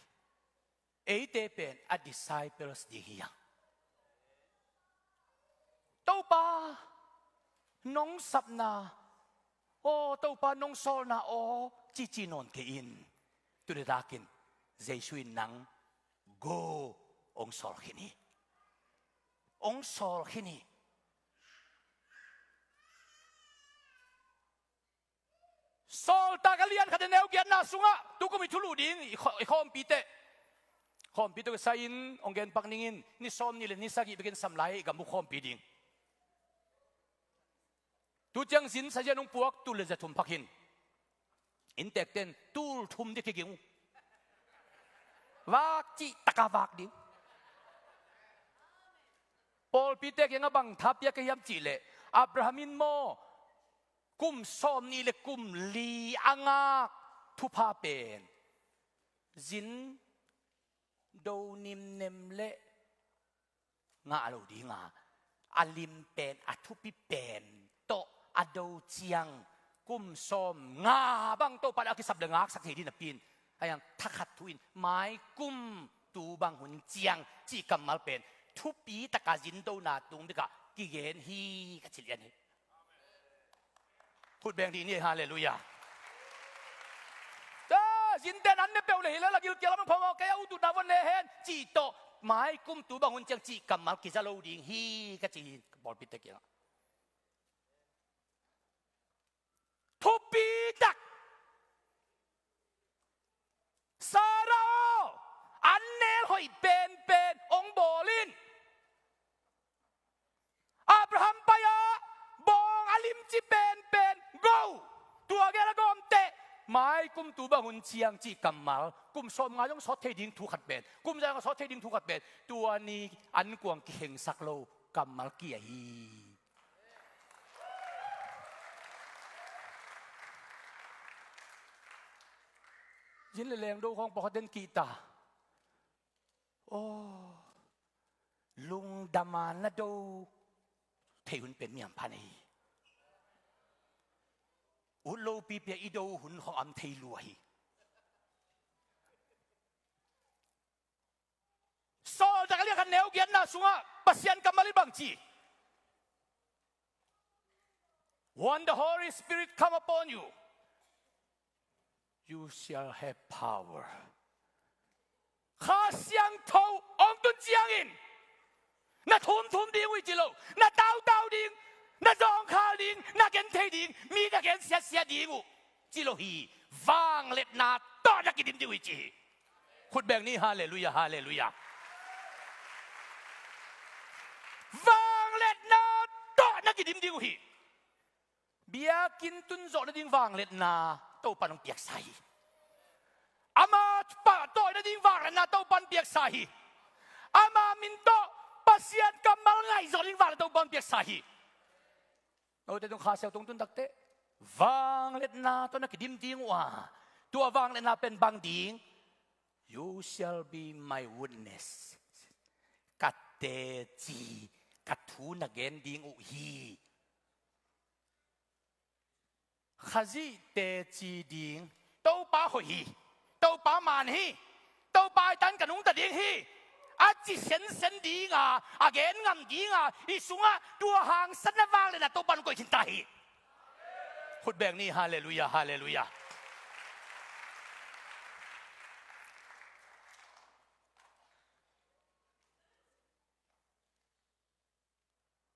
Eite pen a disciples ding hi hang. Topa nong sapna aw, Topa nong sawlna aw cici nawn kei in. Tuni takin Jesu in nang go hong sawl khin hi. Hong sawl khin hi. Sawltak a lian khat a neu giatna sungah tukum i thulu ding i khaw-, i khawmpite, khawmpite kisai-in hong genpak ningin ni sawm nih le ni sagih bekin sam lai i gambuk khawmpi ding. Tu ciang zin sazian hong puak tul le za thum phak hin. Inntekten tul thum ding kiging uh. Vak cih taka vak ding. Pawlpite kiangah bang tha piak ka hiam cihleh Abraham in maw kum sawm nih le kum li a ngak thupha pen zin do nimnem le ngah lo dinga, a lim pen a thupi pen tawh a do ciang kum sawm nga bang Topa a kisap le ngaksak thei ding napi in, a yang thakhat thu in mai kum tu bang hun ciang cih kammal pen thupi taka zin dona tung bika kigen hi ka ci lian hi. Khut beng dih ni, halleluiah. Zinten an ne peuh le hi le la gilkial lam phawng aw kei a ututna von le hen cih tawh mai kum tu bang hun ciang cih kammal kiza lo ding hi ka ci hi pawlpite kiangah. Thupi tak Sarah aw, an nel hoih penpen hong bawl in. Abraham pai-a bawng a limci penpen go. Tua gel a gawmteh mai kum tu bang hun ciang cih kammal, kum sawm nga zong sawt thei ding thu khat pen, kum za zong sawt thei ding thu khat pen, tua ni an kuang kihengsak lo kammal kia hi. Zin le lengdo khawng pawlkhat den kihta. Aw, lungdama na do thei hun pen mi hampha na hi. Ut lopi pia i do hun khawng am thei lua hi. Sawltak a lian khat neu giatna sungah Pasian kammal in bang ci? When the Holy Spirit come upon you, you shall have power. Kha Siangtho hong tun ciangin na thumthum ding uh hi ci lo, na tautau ding, na zawngkhal ding, na genthei ding, mi na gensiasia ding uh ci lo hi. Vangliatna tawh na kidim ding uh hi ci hi. Khut beng ni, halleluiah, halleluiah. Vangliatna tawh na kidim ding uh hi. Biakinn tun zawh nading vangliatna Topa in hong piaksa hi. Ama pahtawina ding vangliatna Topa in hong piaksa hi. Ama min tawh Pasian kammal ngaih zawh nading vangliatna Topa in hong piaksa hi. Note tung Kha Siangtho hong tun takteh Vangliatna tawh na kidim ding uh a, tua vangliatna pen bang ding? "You shall be my witness." Ka teci, ka thu na gen ding uh hi. Khazih teci ding, Topa hoih hi, Topa man hi, Topa i tan ka nungta ding hi, a ci sensen dinga, a gen ngam dinga, i sungah tua hangsan na vang le na Topa nung koih khinta hi. Khut beng ni, halleluiah, halleluiah.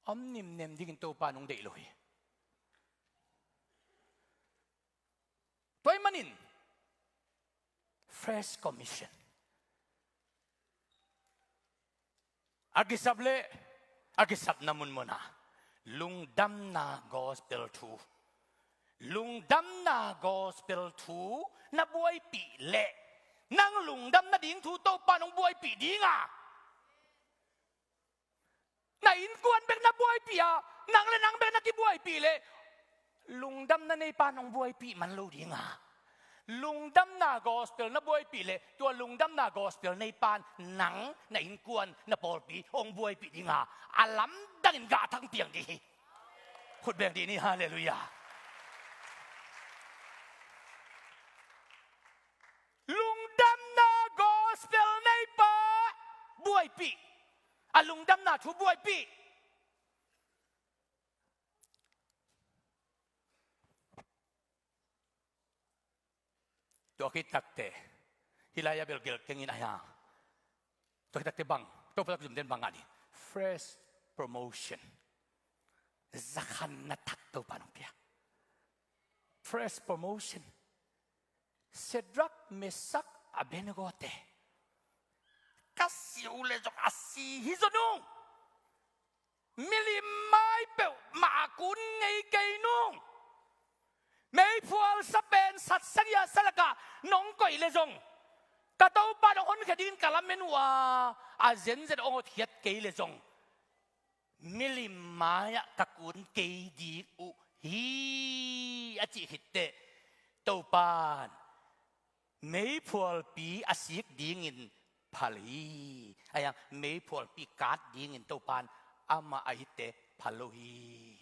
Om nimnem dingin Topa nung deih lo hi. Tua ahih manin Fresh Commission a kisap leh, a kisapna munmunah lungdamna gospel thu, lungdamna gospel thu na buaipih leh, nang lungdam nading thu Topa nung buaipih dinga, na innkuan bek na buaipih a, nang le nang bek na kibuaipih leh, lungdamna neipa nong buaipih man lo dinga, lungdamna gospel na buaipih leh, tua lungdamna gospel neipa nang, na innkuan, na pawlpi hong buaipih dinga, a lamdangin gah thang piang ding hi. Khut beng dih ni, halleluiah. Lungdamna gospel neipa buaipih, a lungdamna thu buaipih. Tua khit takteh, hih lai-ah bel gelh keng in, ahi hang. Tua khit takteh bang, Topa tak zumten bang ngah ding? Fresh promotion. Zakhanna thak Topa nong pia. Fresh promotion. Shadrach, Meshach, Abednego te ka si uh leh zong a si hi zaw nung. Milim mai peuhmah a kun ngei kei nung. Meiphual sa pen satsang a sa lakah nong koih leh zong, ka Topa nong honkhia dingin ka lamen uh a, a zenzen hong hotkhiat kei leh zong, milim mai-ah ka kun kei ding uh hi, a cih khit teh, Topan meiphualpi a sik dingin phal hi. Ahi hang meiphualpi kat dingin Topan amah a hitte phal lo hi.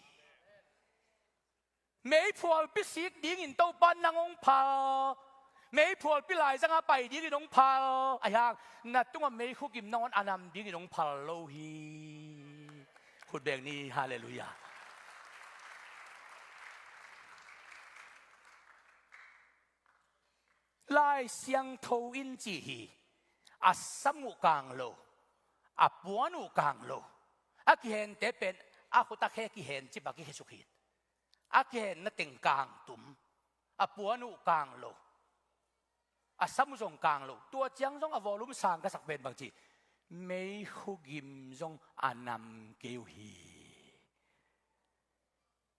Meiphualpi sik dingin Topan nang hong phal. Meiphualpi laizangah pai dingin hong phal. Ahi hang na tungah meikhu gim nangawn a nam dingin hong phal lo hi. Khut beng ni, halleluiah. Lai Siangtho in ci hi, a sam uh kang lo, a puan uh kang lo, a kihente pen a khut a khe kihen cip a kikhe suk hi. A kihenna teng kang tum, a puan uh kang lo, a sam uh zong kang lo. Tua ciang zong a volume sang ka sak pen bang ci, meikhu gim zong a nam kei uh hi.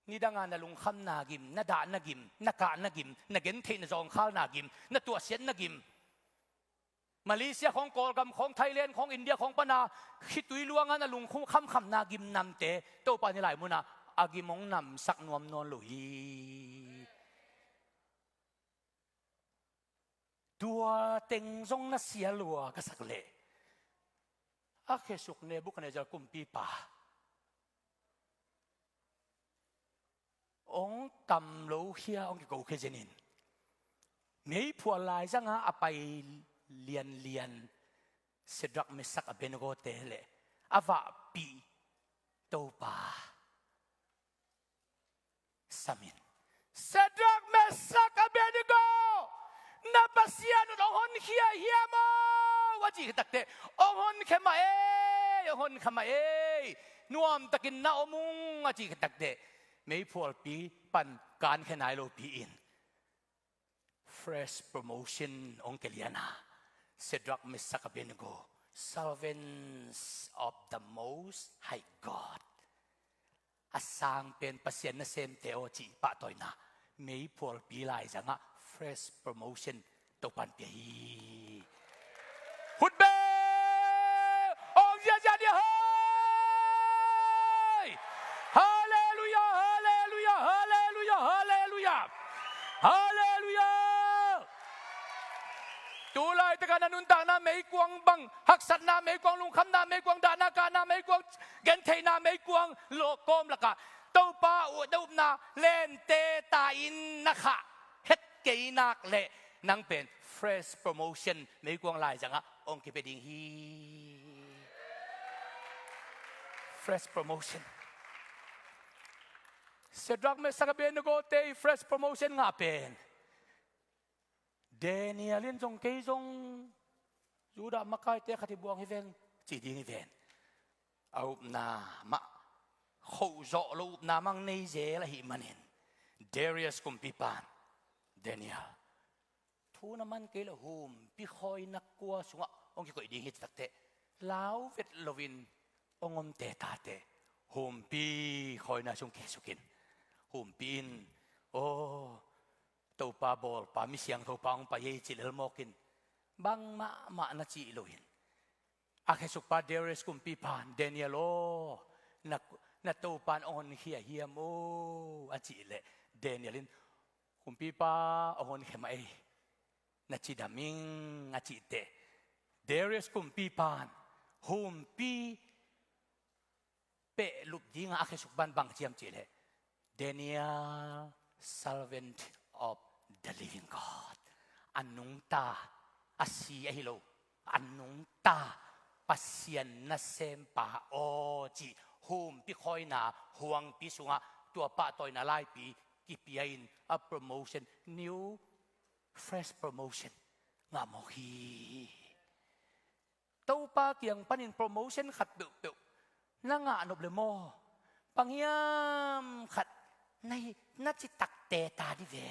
Nidanga na lungkhamna gim, na dahna gim, na kahna gim, na gentheihna zawngkhalna gim, na tuahsiatna gim, Malaysia khawng, Kawlgam khawng, Thailand khawng, India khawng pana khitui luanga na lungkhum khamkhamna gim namte Topa ni lai munah a gim hong namsak nuam nawn lo hi. Tua teng zong na sia lua ka sak leh, a khesuk Nebuchadnezzar kumpipa hong tam lo khia, hong kiko khia zenin, meiphual laizanga a pai lianlian Shadrach, Meshach, Abednego te leh a vahpih Topa samin, Shadrach, Meshach, Abednego, na Pasian un hong honkhia hiam aw? A cih khit takteh, hong honkhia mah ei, hong honkhia mah ei, nuamtakin na om ung, a cih khit takteh, meiphualpi pan kankhia nai lopi in fresh promotion hong kia lian a, Shadrach, Meshach, Abednego, servants of the Most High God, a sang pen Pasian nasemte aw cih pahtawina, meiphualpi laizangah fresh promotion Topan pia hi. Khut beng, hong ziahziah ni hei. Halleluiah, halleluiah, halleluiah, halleluiah. Tu laitakah na nuntakna meikuang bang, haksatna meikuang, lungkhamna meikuang, dahna kahna meikuang, gentheihna meikuang, lawhkawm lakah Topa uh na upna lente ta in na khah het kei nak leh nang pen fresh promotion meikuang laizangah hong kipia ding hi. Fresh promotion. Shadrach, Meshach, Abednego te i fresh promotion ngah pen Daniel in zong, kei zong Judah makaite khat hi buang hi veng, ci ding hi ven. A upna mah, khoh zawh lo upna mang nei zel ahih manin, Darius kumpipan, Daniel, thu na man kei leh humpi khawina kua sungah hong kikoih ding hi, ci takteh, lau vet loin hong omte tate, humpi khawina sung kihsuk in, humpi in, aw, Topa bawlpa, mi siangthopa hong pai ei, ci lel mawkin, bangmah mah na cih loin, a khesukpa Darius kumpipan, Daniel aw, na, na Topa in hong honkhia hiam aw, a cih leh, Daniel in, kumpipa, hong honkhia mah ei, na cidam ing, a cih teh, Darius kumpipan humpi pehlup dingah a khesuk ban bang ci hiam cih leh, Daniel, servant of the living God. A nungta, a si ahi lo, a nungta Pasian nasempa aw, cih humpi khawina huangpi sungah tua pahtawina laipi kipia in, a promotion, new fresh promotion ngah mawk hi. Topa kiang panin promotion khat peuhpeuh na ngah nop leh maw, bang hiam khat na hi, na citakte ta dih ve.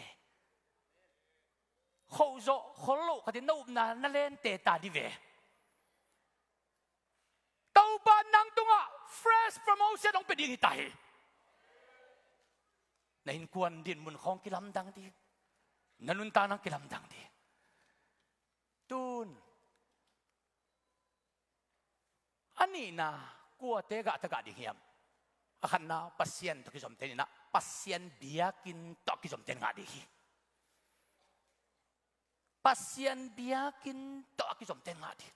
Khoh zawh khol loh khatin na upna na lente ta dih ve. Topa nang tungah fresh promotion hong pia ding hi ta hi. Na innkuan dinmun khawng kilamdang ding, na nuntakna kilamdang ding. Tun a nihna, kuate gah ta gah ding hiam? A khatna, Pasian tawh kizomte. Nihna, Pasian biakinn tawh kizomte ngah ding hi. Pasian biakinn tawh a kizomte ngah ding.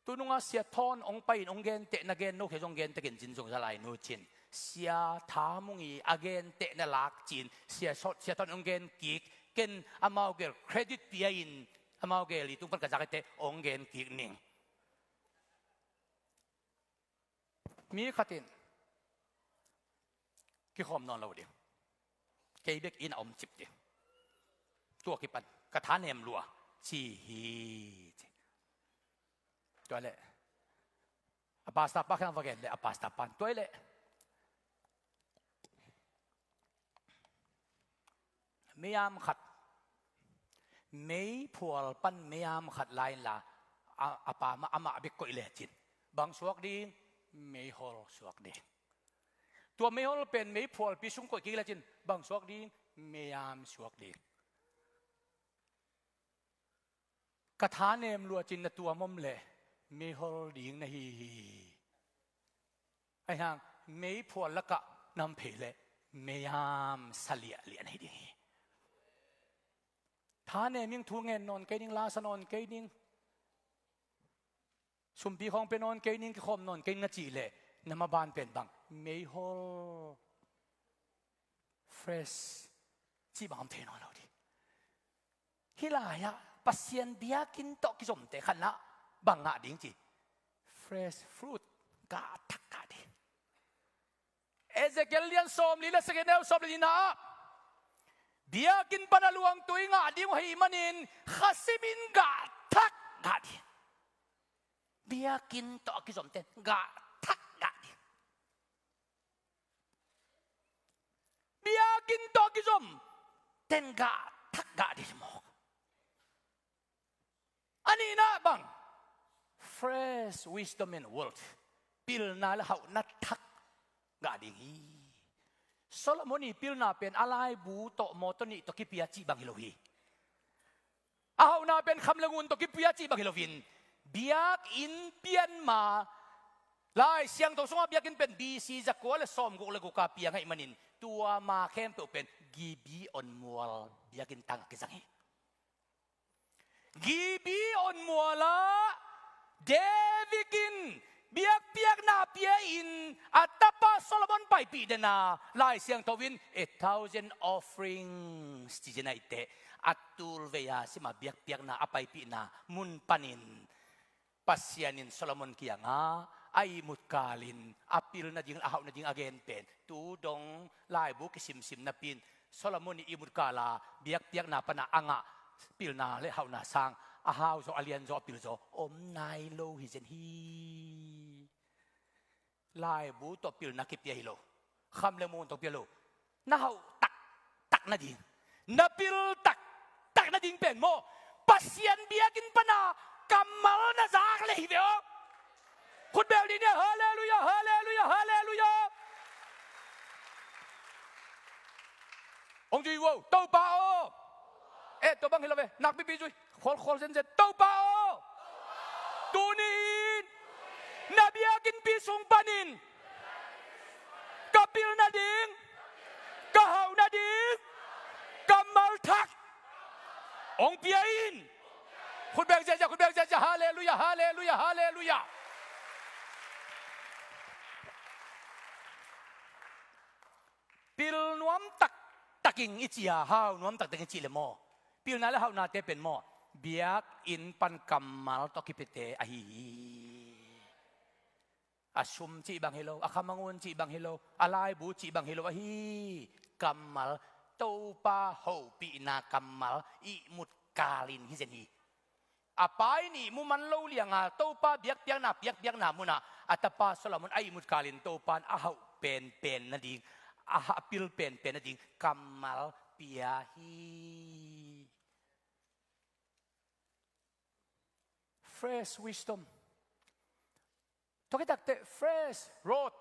Tununga Sia Thawn hong pai-in hong genteh, na gen no khe zong gentekin cin zong za lai nu cin. Sia Tha Mung i a genteh na lak cin. Sia Sawt, Sia Thawn hong gen kik. Ken amau gel credit pia-in, amau gel i tung pan ka zak ite hong gen kik ning. Mi khatin kikhawm nawn lo ding. Kei bek inn a om cip ding. Tua kipan ka tha nem lua ci hi ci. Tua leh a pastor pa khang va gen leh a pastor pan tua leh meiam khat, meiphual pan meiam khat la inla, a, a pa mah, amah bek koih lecin bang suak ding? Meihol suak ding. Tua meihol pen meiphualpi sung koih kik lecin bang suak ding? Meiam suak ding. Ka tha nem lua cin na tuam om leh meihol ding na hi hi. Ahi hang meiphual lakah nam phei leh meiam sa liahliah na hi ding hi. Tha nem ing, thu ngen nawn kei ning, la sa nawn kei ning, sumpi khawng pia nawn kei ning, kikhawm nawn kei ning na cih leh na maban pen bang? Meihol, fresh cih bang om thei nawn lo ding. Hih lai-ah Pasian biakinn tawh kizomte khatna bang ngah ding ci? Fresh fruit, gah thak ngah ding. Ezekiel lian sawmli le sagih, neu sawmli nihna ah biakinn pan a luangtui ngah ding uh ahih manin khasimin gah thak ngah ding. Biakinn tawh a kizomte gah thak ngah ding. Biakinn tawh a kizom ten gah thak ngah ding mawk. A nihna bang? Fresh wisdom and wealth. Pilna le hauhna thak ngah ding hi. Solomon i pilna pen a laibu tawh, mawtaw nih tawh kipia cih bang hi lo hi. A hauhna pen kham le ngun tawh kipia cih bang hi loin, biakinn pian ma, Lai Siangtho sungah biakinn pen B C zakua le sawmguk le guk a piang ahih manin, tua ma khempeuh pen Gibeon mual biakinn tangah kizang hi. Gibeon mualah David in biakpiakna pia-in a tapa Solomon paipih den a, Lai Siangtho in a thousand offerings ci-in a, iteh a tulvei a sima biakpiakna a paipihna mun panin Pasian in Solomon kiangah a ihmut kalin a pil nading a hauh nading a gen pen tu dong laibu kisimsim napi-in Solomon ii ihmut kala biakpiakna pana a ngah pilna le hauhna sang a hau zaw, a lian zaw, a pil zaw om nai lo hi zen hi. Laibu tawh pilna kipia hi lo. Kham le mun tawh pia lo. Na hauh taktak nading, na pil taktak nading pen maw, Pasian biakinn pana kammal na zak le hi ve aw. Khut beng dih ni, halleluiah, halleluiah, halleluiah. Hong zui uh, Topa aw. Eh, tua bang hi lo ve, nakpipi zui. Khualkhual zenzen, Topa aw. Tuni-in na biakinnpi sung panin ka pil nading, ka hauh nading kammal thak hong pia in. Khut beng ziahziah, khut beng ziahziah, halleluiah, halleluiah, halleluiah. Pil nuam taktak ing i ci a, hau nuam taktak ing i cih le maw, pilna le hauhnate pen maw, biakinn pan kammal tawh kipiate ahi hi. A sum cih bang hi lo, a khamangun cih bang hi lo, a laibu cih bang hi lo ahi. Kammal, Topa hopihna kammal ihmut kalin hi zen hi. A Pa in ihmu man lo lianga Topa biakpiakna, biakpiakna munah a tapa Solomon a ihmut kalin Topa in a hauh penpen nading, a ha-, a pil penpen nading kammal pia hi. Fresh wisdom. Tua khit takteh fresh rod,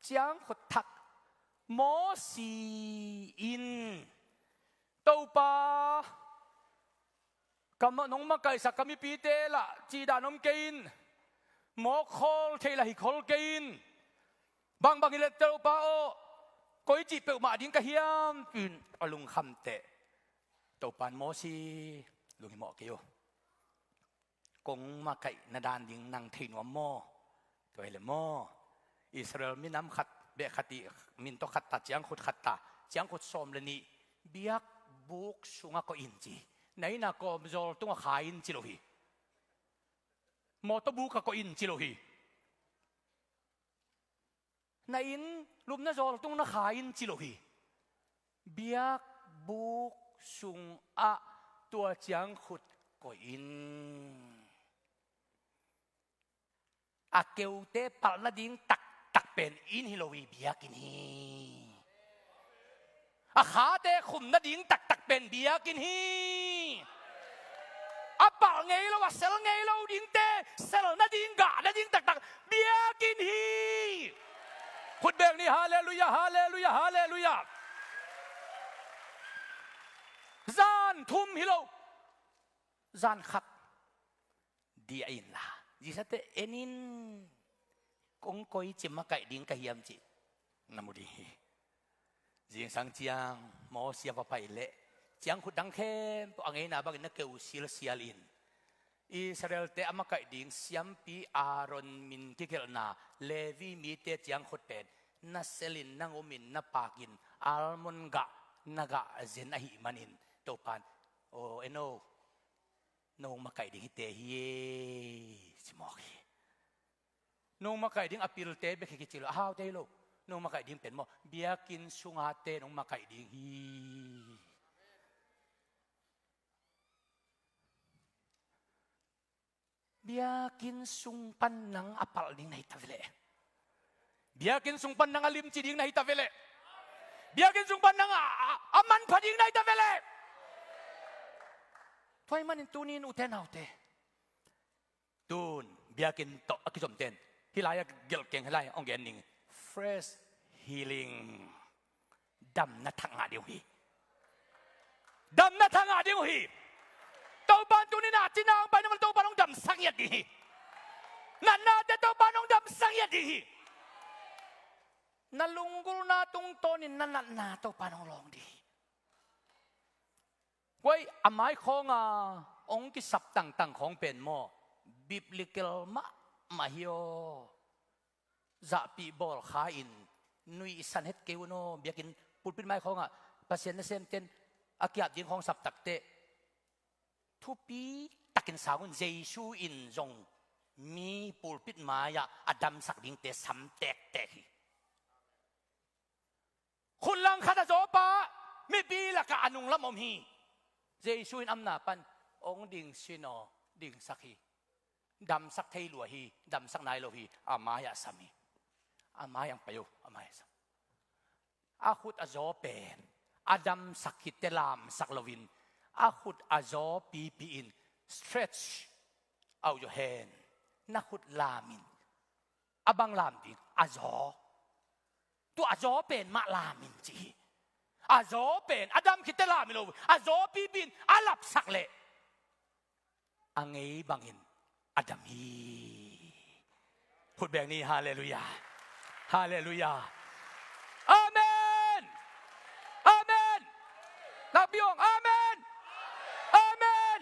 ciangkhut thak, Mawsi in, Topa, ka ma-, nong makaihsak ka mipite lah cihdan om kei in, mawk khawl theih lah hi khawl kei in, bangbang hi leh Topa aw, koi cih peuhmah ding ka hiam, ci-in a lungkham teh Topa in, Mawsi, lunghimawh kei uh. Kong makaihna dan ding nang thei nuam maw? Tua hi leh maw, Israel minam khat beh khat ih, min tawh khat ta, ciangkhut khat ta, ciangkhut sawm le nih biakbuk sungah koih in ci. Na inn a kawmzawl tungah khai in ci lo hi. Mawtaw bukah koih in ci lo hi. Na inn lupna zawl tung na khai in ci lo hi. Biakbuk sungah tua ciangkhut koih in. A keute palh nading taktak pen inn hi lo hi, biakinn hi. A khate khum nading taktak pen biakinn hi. A palh ngei lo, a sel ngei lo dingte sel nading, gah nading taktak biakinn hi. Khut beng ni, halleluiah, halleluiah, halleluiah. Zan thum hi lo, zan khat diah inla, zingsangte en in, kong koi ci makaih ding ka hiam cih na mu ding hi. Zingsang ciang Mawsi a va pai leh ciangkhut dang khempeuh a ngeina bangin na keu silsial in, Israelte a makaih ding siampi Aaron min kigelhna Levi mite ciangkhut pen na selin, na ngumin, na pakin, almond gah na gah zen ahih manin Topan, aw, en o, nong makaih ding hite hi e, ci mawk hi. Nong makaih ding a pilte bek hi kici lo, a haute hi lo. Nong makaih ding pen maw, biakinn sungate nong makaih ding hi. Biakinn sung pan nang a palh ding na hi ta ve leh. Biakinn sung pan nang a limci ding na hi ta ve leh. Biakinn sung pan nang a, a, a manpha ding na hi ta ve leh. Tua ahih manin tuni in ute naute, tun biakinn tawh a kizomten hih lai-ah gelh keng, hih lai hong gen ning. Fresh healing. Damna thak ngah ding uh hi. Damna thak ngah ding uh hi. Topan tuni-in a cina hong pai na man Topan hong damsak ngiat ding hi. Natnate Topan hong damsak ngiat ding hi. Na lunggulhna tungtawnin na natna Topan hong lawng ding hi. Koi a mai khawng a Hong kisap tangtang khawng pen maw, biblical mahmah hi aw. Zahpih bawl kha in nuihsan het kei un aw. Biakinn pulpit mai khawngah Pasian nasemten a kiap ding khawng sap takteh thupi takin sang un. Jesu in zong mi pulpit mai-ah a damsak dingte sam tektek hi. Khut langkhat a zawpa mipi lakah a nunglam om hi. Jesu in amna pan hong ding sin aw, dingsak hi. Damsak thei lua hi, damsak nai lo hi, a mai-ah sam hi. A mai-ah pai uh, a mai-ah sam. A khut a zaw pen a damsak khit teh lamsak loin, a khut a zaw pipi in stretch out your hand. Na khut lam in. A bang lam ding? A zaw. Tua a zaw pen mah lam in ci hi. A zaw pen a dam khit teh lam hi lo. A zaw pipi in a lapsak leh a ngei bangin a dam hi. Khut beng ni. Halleluiah. Halleluiah. Amen. Amen. Nakpi hong amen. Amen.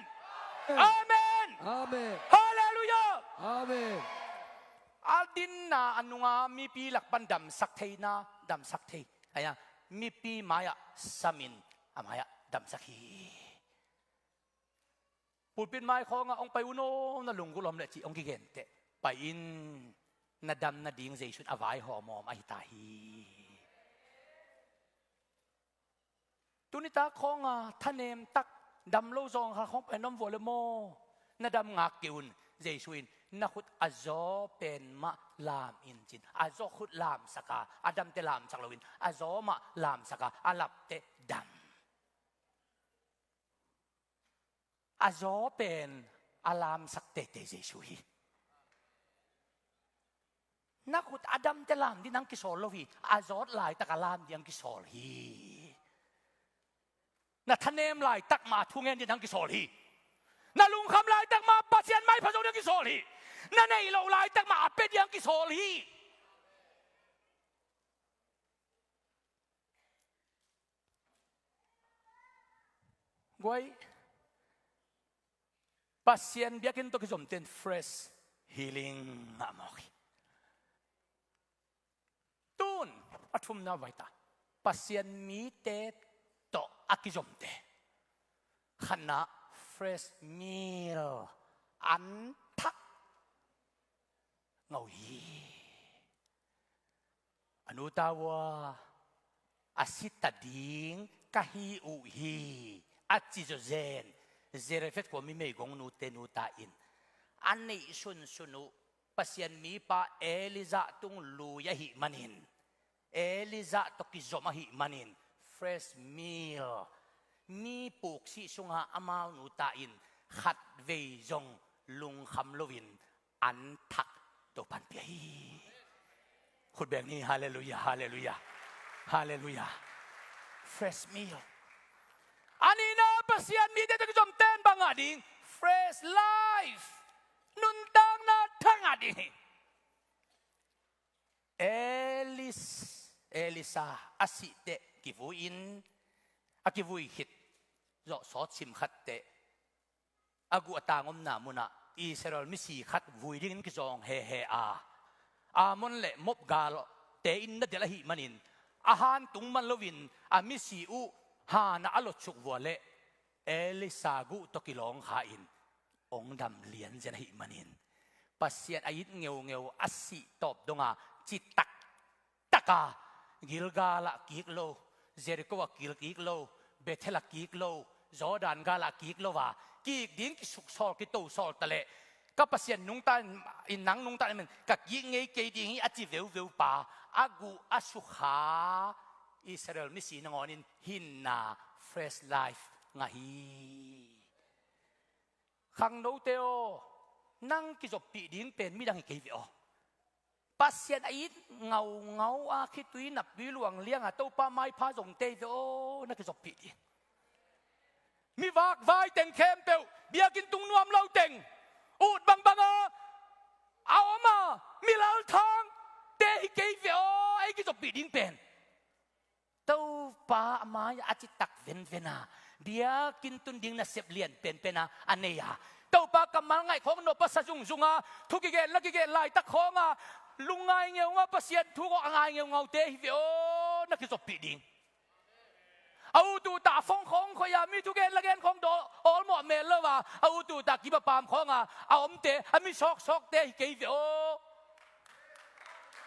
Amen. Amen. Halleluiah. Amen. A dinna a nunga mipi lak pan damsak theina, damsak thei. Aia, mipi mai-ah samin a mai-ah damsak hi. Pulpit mai khawngah hong pai un aw, na lunggulh om leh cih hong kigen teh pai in. Na dam nading Jesu in a vaihawm awm ahi ta hi. Tuni tak khawngah thanem tak dam lo zawng kha khawng pai na om vua leh maw, na dam ngak kei un. Jesu in na khut a zaw pen mah lam in cin. A zaw khut lamsak a, a dam teh lamsak loin a zaw mah lamsak a, a lap teh dam. A zaw pen a lamsak teitei Jesu hi. Na khut a dam teh lam ding hong kisawl lo hi. A zawt laitak a lam ding hong kisawl hi. Na thanem laitak mah a thungen ding hong kisawl hi. Na lungkham laitak mah Pasian maipha zo ding hong kisawl hi. Na neih loh laitak mah a pia ding hong kisawl hi. Guai, Pasian biakinn tawh kizomte in fresh healing ngah mawk hi. Tun a thumna vai ta. Pasian mite tawh a kizomte, khatna, fresh meal, an thak ngah uh hi. A nu ta uh a, a si ta ding ka hi uh hi, a ci zawzen Zarephath khua mi meigong nute nu ta in a neih sunsun uh Pasian mipa Elijah tung lui ahih manin, Elijah tawh kizom ahih manin, fresh meal, mi puksih sunga amau nu ta in khatvei zong lungkham loin an thak Topan pia hi. Khut beng ni. Halleluiah, halleluiah, halleluiah. Fresh meal. A nihna, Pasian mite tawh kizomte in bang ngah ding? Fresh life. Nuntakna thak ngah ding hi. Elis, Elisa a sih teh kivui in, a kivui khit zawh sawt sim khat teh a guh a tang omna munah Israel misi khat vui dingin kizawng hehe a, Ammon le Moab galte in na delh ahih manin, a han tung man loin a misi uh hanah a lotsuk vua leh Elisa guh tawh kilawng kha in hong dam lianzen ahih manin, Pasian a it ngeungeu a sih tawp donga citak taka Gilgal ah kik lo, Jericho ah kik, kik lo, Bethel ah kik lo, Jordan gal ah kik lo a, kik ding kisuksawl, kitosawl taleh, ka Pasian nungta in, nang nungta in, ka kik ngei kei ding hi a ci veuveu pa, a guh a sukha Israel misi nangawn in hinna, fresh life ngah hi. Khangnote aw, nang kizoppih ding pen midang hi kei ve aw. Pasian a it ngaungau a khitui naptui luang lianga Topa maipha zongte hi ve aw, na kizoppih ding. Mi vakvai teng khempeuh, biakinn tung nuam lo teng, ut bangbanga a om a, mi lalthangte hi kei ve aw, ei kizoppih ding pen. Topa a mai-ah a citak venven a, Biakinn tun ding nasep lian penpen a a nei a, Topa kammal ngaih khawng nawpna sa zungzung a, thu kigen la kigen laitak khawng a, lungngai ngeungau, Pasian thu khawng a ngai ngeungaute hi ve aw, na kizoppih ding. A ut ut a phone khawng khoi a, mi thu gen la gen khawng daw awlmawh mel lo a, a ut ut a kip a paam khawng a a omte, a mi sawksawkte hi kei ve aw.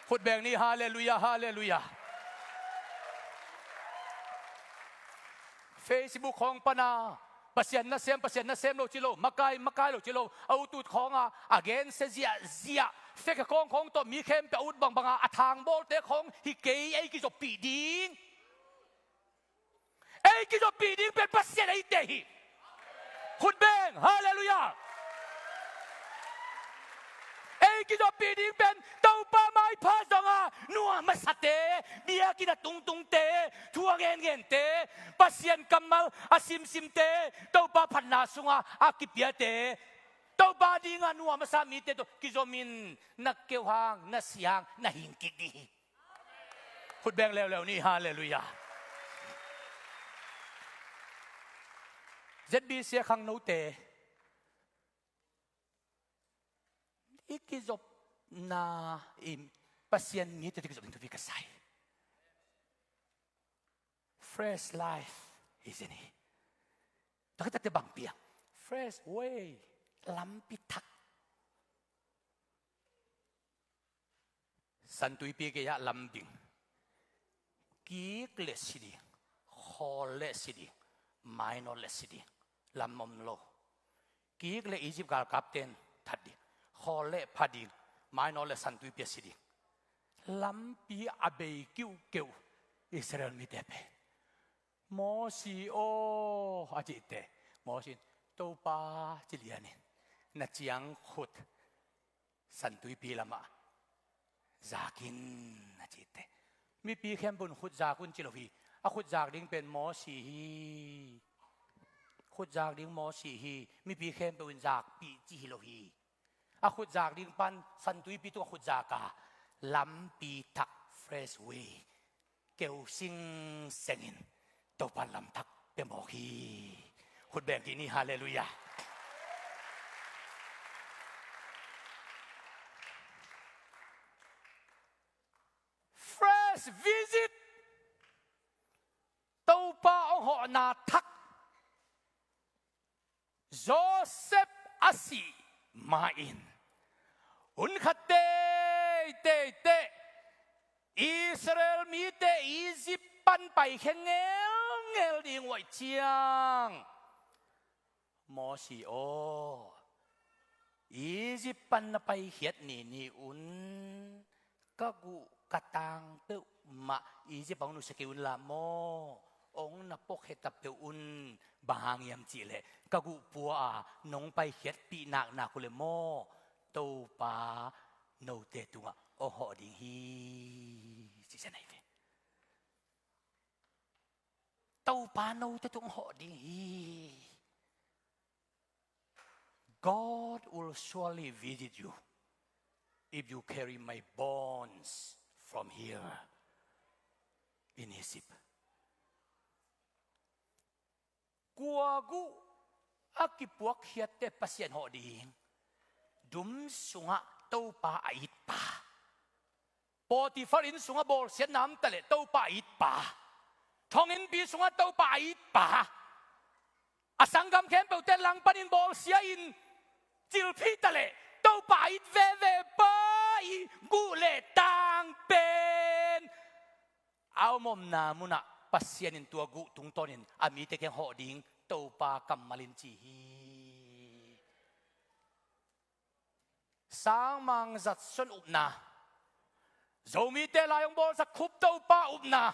Khut beng ni, halleluiah, halleluiah. Facebook khawng pan a Pasian nasem, Pasian nasem lo ci lo, makai, makai lo ci lo, a ut ut khawng a a gensia ziahziah, fake account khawng tawh mi khempeuh a ut bangbang a a thangbawlte khawng hi kei, ei kizoppih ding. Ei kizoppih ding pen Pasian eite hi. Khut beng, halleluiah. Ei kizoppih ding pen Topa maipha zong a nuam a sate, biakinn a tungtungte, thu a ngenngente, Pasian kammal a simsimte, Topa phatna sungah a kipiate, Topa dingah nuam a sa mite tawh kizomin na keu hang, na si hang, na hing kik ding hi. Khut beng leuleu ni, halleluiah. Z B C a khangnote, i kizopna in Pasian mite tawh kizop ding thupi ka sa hi. Fresh life, isn't it? Tua khit takte bang pia? Fresh way, lampi thak. Santuipi gei-ah lam ding. Kik le si ding, khawl le si ding, mainawt le si ding, lam om lo. Kik le Egypt galkapten that ding, khawl le pha ding, mainawt le Santuipi ah si ding. Lampi a bei kiuhkeuh Israel mite pen. Mosi aw, a cihte, Mosi in, Topa, ci lianin, na ciang khut Santuipi lamah zak in, a cihte. Mipi khempeuh in khut zak un ci lo hi. A khut zak ding pen Mosi hi. Khut zak ding Mosi hi. Mipi khempeuh in zakpih ci hi lo hi. A khut zak ding pan Santuipi tungah khut zak a, lampi thak, fresh way, keu singsengin Topa lamthak pia mawk hi. Khut beng kik ni, halleluiah. Fresh visit. Topa hong hawhna thak. Joseph a sih ma-in, hun khat teitei teh Israel mite Egypt pan paikhia ngelngel ding uh ahih ciang, Mosi aw, Egypt pan na paikhiat nini un ka guh ka tang peuhmah Egypt ah hong nusia kei un la maw, hong na puakhia ta peuh un. Bang hang hiam cihleh ka guh pua a nong paikhiatpih naknak uh leh maw, Topa note tungah hong hawh ding hi, ci zen ahi ve. Topa note tungah hong hawh ding hi. God will surely visit you if you carry my bones from here in Egypt. Kua guh a kipuakkhiatte Pasian hawh ding? Dum sungah Topa a itpa. Potifar inn sungah bawlsiatna om taleh Topa a itpa. Thonginnpi sungah Topa a itpa. A sanggam khempeuhte langpanin bawlsia in cilphih taleh Topa a it veve pa i guh le tang pen a om omna munah Pasian in tua guh tungtawnin a mite kiang hawh ding Topa kammal in ci hi. Sangmang Zatson upna, Zomite lai hong bawlsak Khup Topa upna,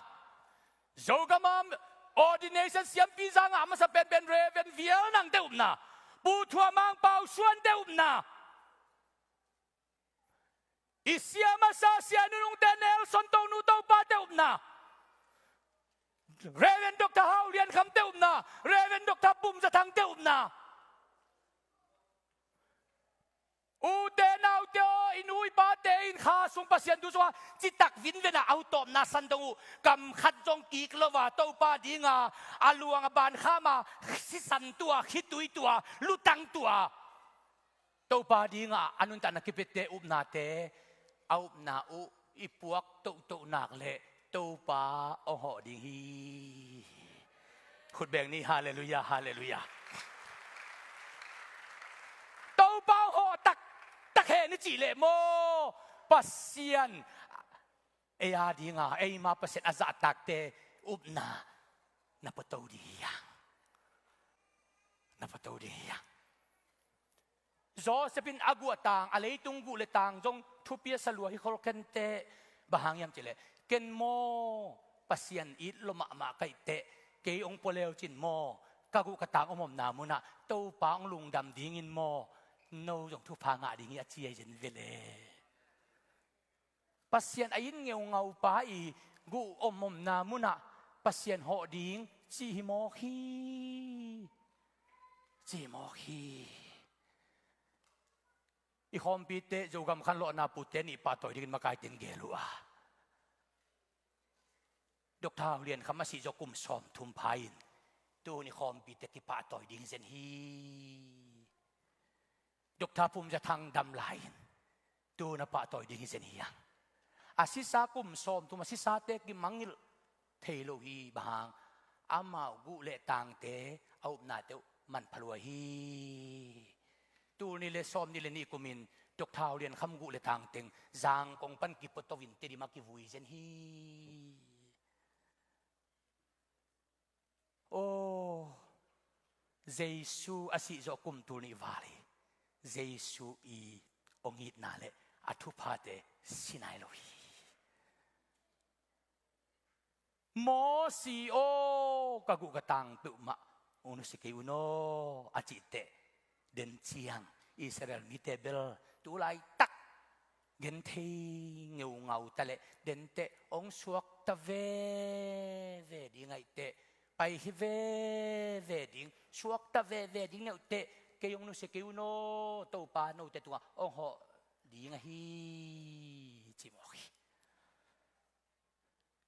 Zogam ah ordination siampi za ngah masa penpen Reverend Vial Nangte upna, Pu Thua Mang Pau Suante upna, i sia masa Sia Nunungte Nelson Tonu Topate upna, Reverend Doctor Hau Lian Khamte upna, Reverend Doctor Pum Za Thangte upna, ute naute aw, i nu i pate in Kha sung Pasian thu sungah citak vinven a, a hutawpna san dong uh. Kam khat zong kik lo a, Topa dinga a luang a ban kham a, sisan tua, khitui tua, lutang tua, Topa dinga a nuntakna kipiate upnate, a upna uh i puak tohtoh nak leh Topa hong hawh ding hi. Khut beng ni, halleluiah, halleluiah. Topa hong hawh taktak hen i cih leh maw, Pasian ei a dinga, eima Pasian a zahtakte upna na pua to ding hi hang. Na pua to ding hi hang. Joseph in a guh a tang, a leitung guh le tang zong thupi a sa lua hi khol kei inteh. Bang hang hiam cih leh, ken maw Pasian it lua mahmah ka hih teh, kei hong pua le uh cin maw, ka guh ka tang om omna munah Topa hong lungdam dingin maw, no zong thupha ngah ding hi, a ci hi zen ve le. Pasian a it ngeungau pa i guh om omna munah Pasian hawh ding ci hi mawk hi. Ci hi mawk hi. I khawmpite Zogam Khanlawhna pute nih pahtawi dingin makaite in gel uh a, Doctor Hau Lian Kham a sih zawh kum sawmthum pha in, tu hun i khawmpite kipahtawi ding hi zen hi. Doctor Pum Za Thang dam lai in, tu hun a pahtawi ding hi zen hi hang. A sisa kum sawmthum, a sisate kimangngilh thei lo hi. Bang hang, amau guh le tangte, a upnate uh manpha lua hi. Tul nih le sawmnih le nih kumin Doctor Hau Lian Kham guh le tang teng Zangkong pan kipua to in Tedim ah kivui zen hi. Aw, Jesu a sih zawh kum tul nih val hi. Jesu i hong itna le a thuphate si nai lo hi. Mosi aw, ka guh ka tang peuhmah hong nusia kei un aw, a cih teh, den ciang Israel mite bel tu laitak genthei ngeungau ta leh, den teh hong suakta veve ding ahih teh, pai hi veve ding, suakta veve ding neuh teh, kei hong nusia kei un aw, Topa note tungah hong hawh ding ahi, ci mawk hi.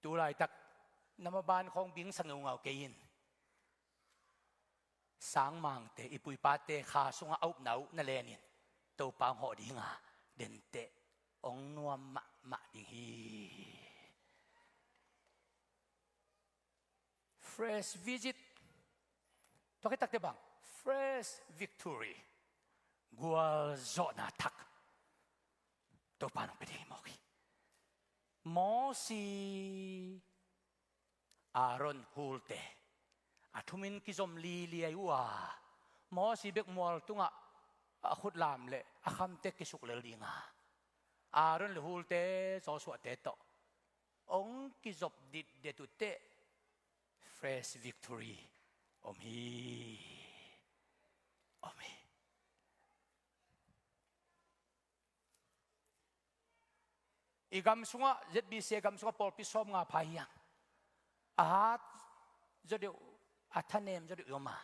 Tu laitak na maban khawng bingsa ngeungau kei in, sangmangte, i puipate kha sungah a upna uh na len in, Topa hong hawh dinga den teh hong nuam mahmah ding hi. Fresh visit. Tua khit takteh bang, fresh victory. Gualzawhna thak Topa in hong pia ding hi mawk hi. Mosi, Aaron hulte a thumin kizom liliai uh a, Mosi bek mual tungah a khut lam le a khamte kisuk lel dinga, Aaron le hulte, Joshua te tawh hong kizop ditdet uh teh, fresh victory om hi. Om hi. I gam sungah, Z B C gam sungah pawlpi sawmnga pha hi hang. A hat zaw deuh, a thanem zaw deuh i om a,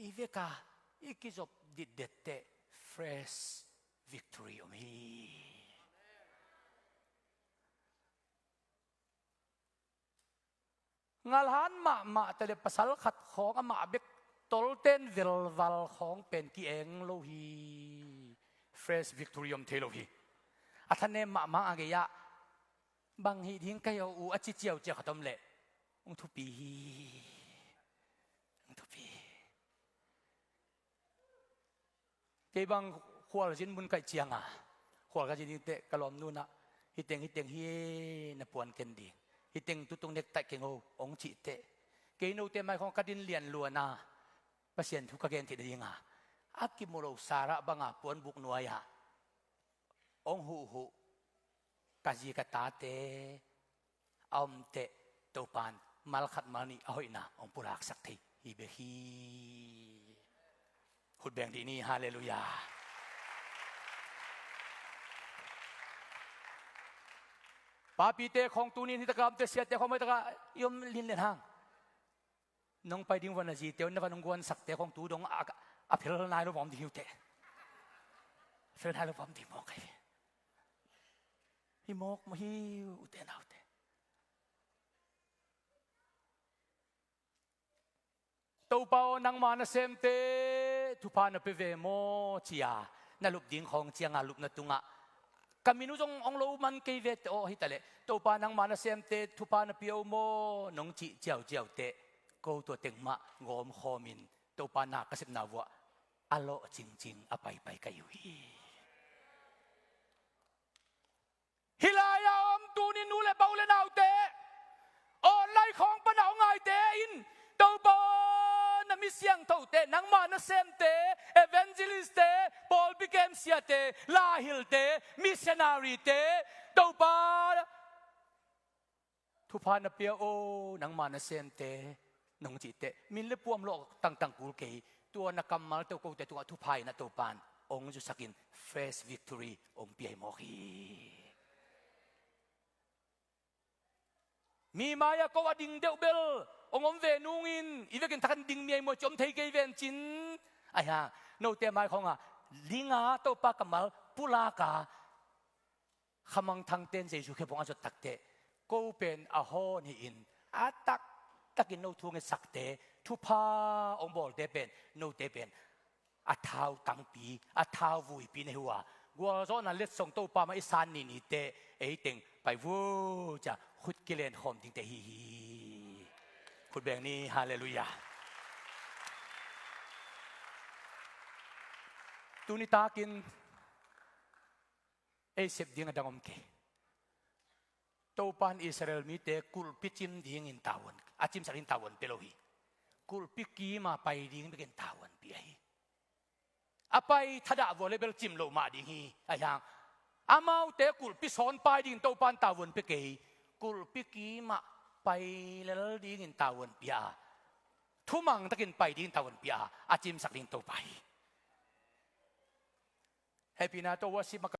i veka i kizop ditdet teh fresh victory om hi. Ngalhan mahmah ta le pasal khat khawng amah bek tolten velval khawng pen ki-eng lo hi. Fresh victory om thei lo hi. A thanem mahmah a gei-ah bang hih ding ka hi uh a ci ciauciau khat om leh hong thupi hi. Hong thupi hi. Kei bang khualzin mun kaih cianga, khual ka zin ding teh ka lawmnu in ah, "Hiteng, hiteng hi, na puan ken ding. Hiteng tutung nektaih keng o," hong cih teh, kei note mai khawng ka din lian luan a, Pasian thu ka gen theih nadinga a kimu lo Sarah banga puanbuk nuai-ah hong huhhuh ka zi ka tate a om teh, Topa in mal khat mal nih a hoihna hong pulaksak thei hi bek hi. Khut beng dih ni, halleluiah. Papite khawng tuni in hi taka om teh, siate khawng mai taka i om linlen hang. Nong pai ding van a zite un na van hong guansakte khawng tu dong a, a phel nai lo bawm ding hi uh teh. Phel nai lo bawm ding mawk hi. I mawk mawk hi, ute naute. Topa aw, nangma nasemte thupha na pia ve maw, ci-a na lup ding khawng cianga lupna tungah ka min uh zong hong lo man kei ve teh aw, hi taleh Topa nangma nasemte thupha na pia uh maw nong cih ciauciau teh, ko tua teng mah gawm khawmin Topa na ka sepna vuah a lawh cingcing a paipai ka hi uh hi. Hih lai-a om tuni nu le pa u le naute, online khawng pana hong ngaite in, Topa aw, na mi siangthote, nangma nasemte, evangelistte, pawlpi kem siate, lahilte, missionaryte, Topa thupha na pia aw, nangma nasemte nong cih teh, min le puam lawh tangtang kul kei, tua na kammalte uh kote tungah thupha in a Topan hong zusakin first victory hong pia hi mawk hi. Mi mai-ah ko a ding deuh bel hong om ve nungin, i vekin thakin ding mi a hi maw ci om thei kei ven cin. Ahi hang note mai khawngah dinga Topa kammal pulaka khamangthangte in Jesu khe pong a zot takteh, ko pen a hawn hi-in, a taktakin no thu hong etsakte, thupha hong bawlte pen, note pen a thau tangpi, a thau vuipi na hi uh a, gualzawhna letsong Topa mah i san ninite, ei teng pai vut cia khut kilen khawm dingte hi hi. Khut beng ni, halleluiah. Tuni takin ei sep ding a dang om kei. Topan Israel mite kulhpi cim dingin tavuan, a cimsak ding tavuan pia lo hi. Kulhpi kima pai ding bekin tavuan pia hi. A pai thadah vua le bel cim loh mah ding hi. Ahi hang amaute kulhpi sawn pai dingin Topan tavuan pia kei hi. Kulhpi kimah pai lel dingin tavuan pia a, thumang takin pai dingin tavuan pia a, a cimsak ding Topa hi. Hehpihna tawh worship mah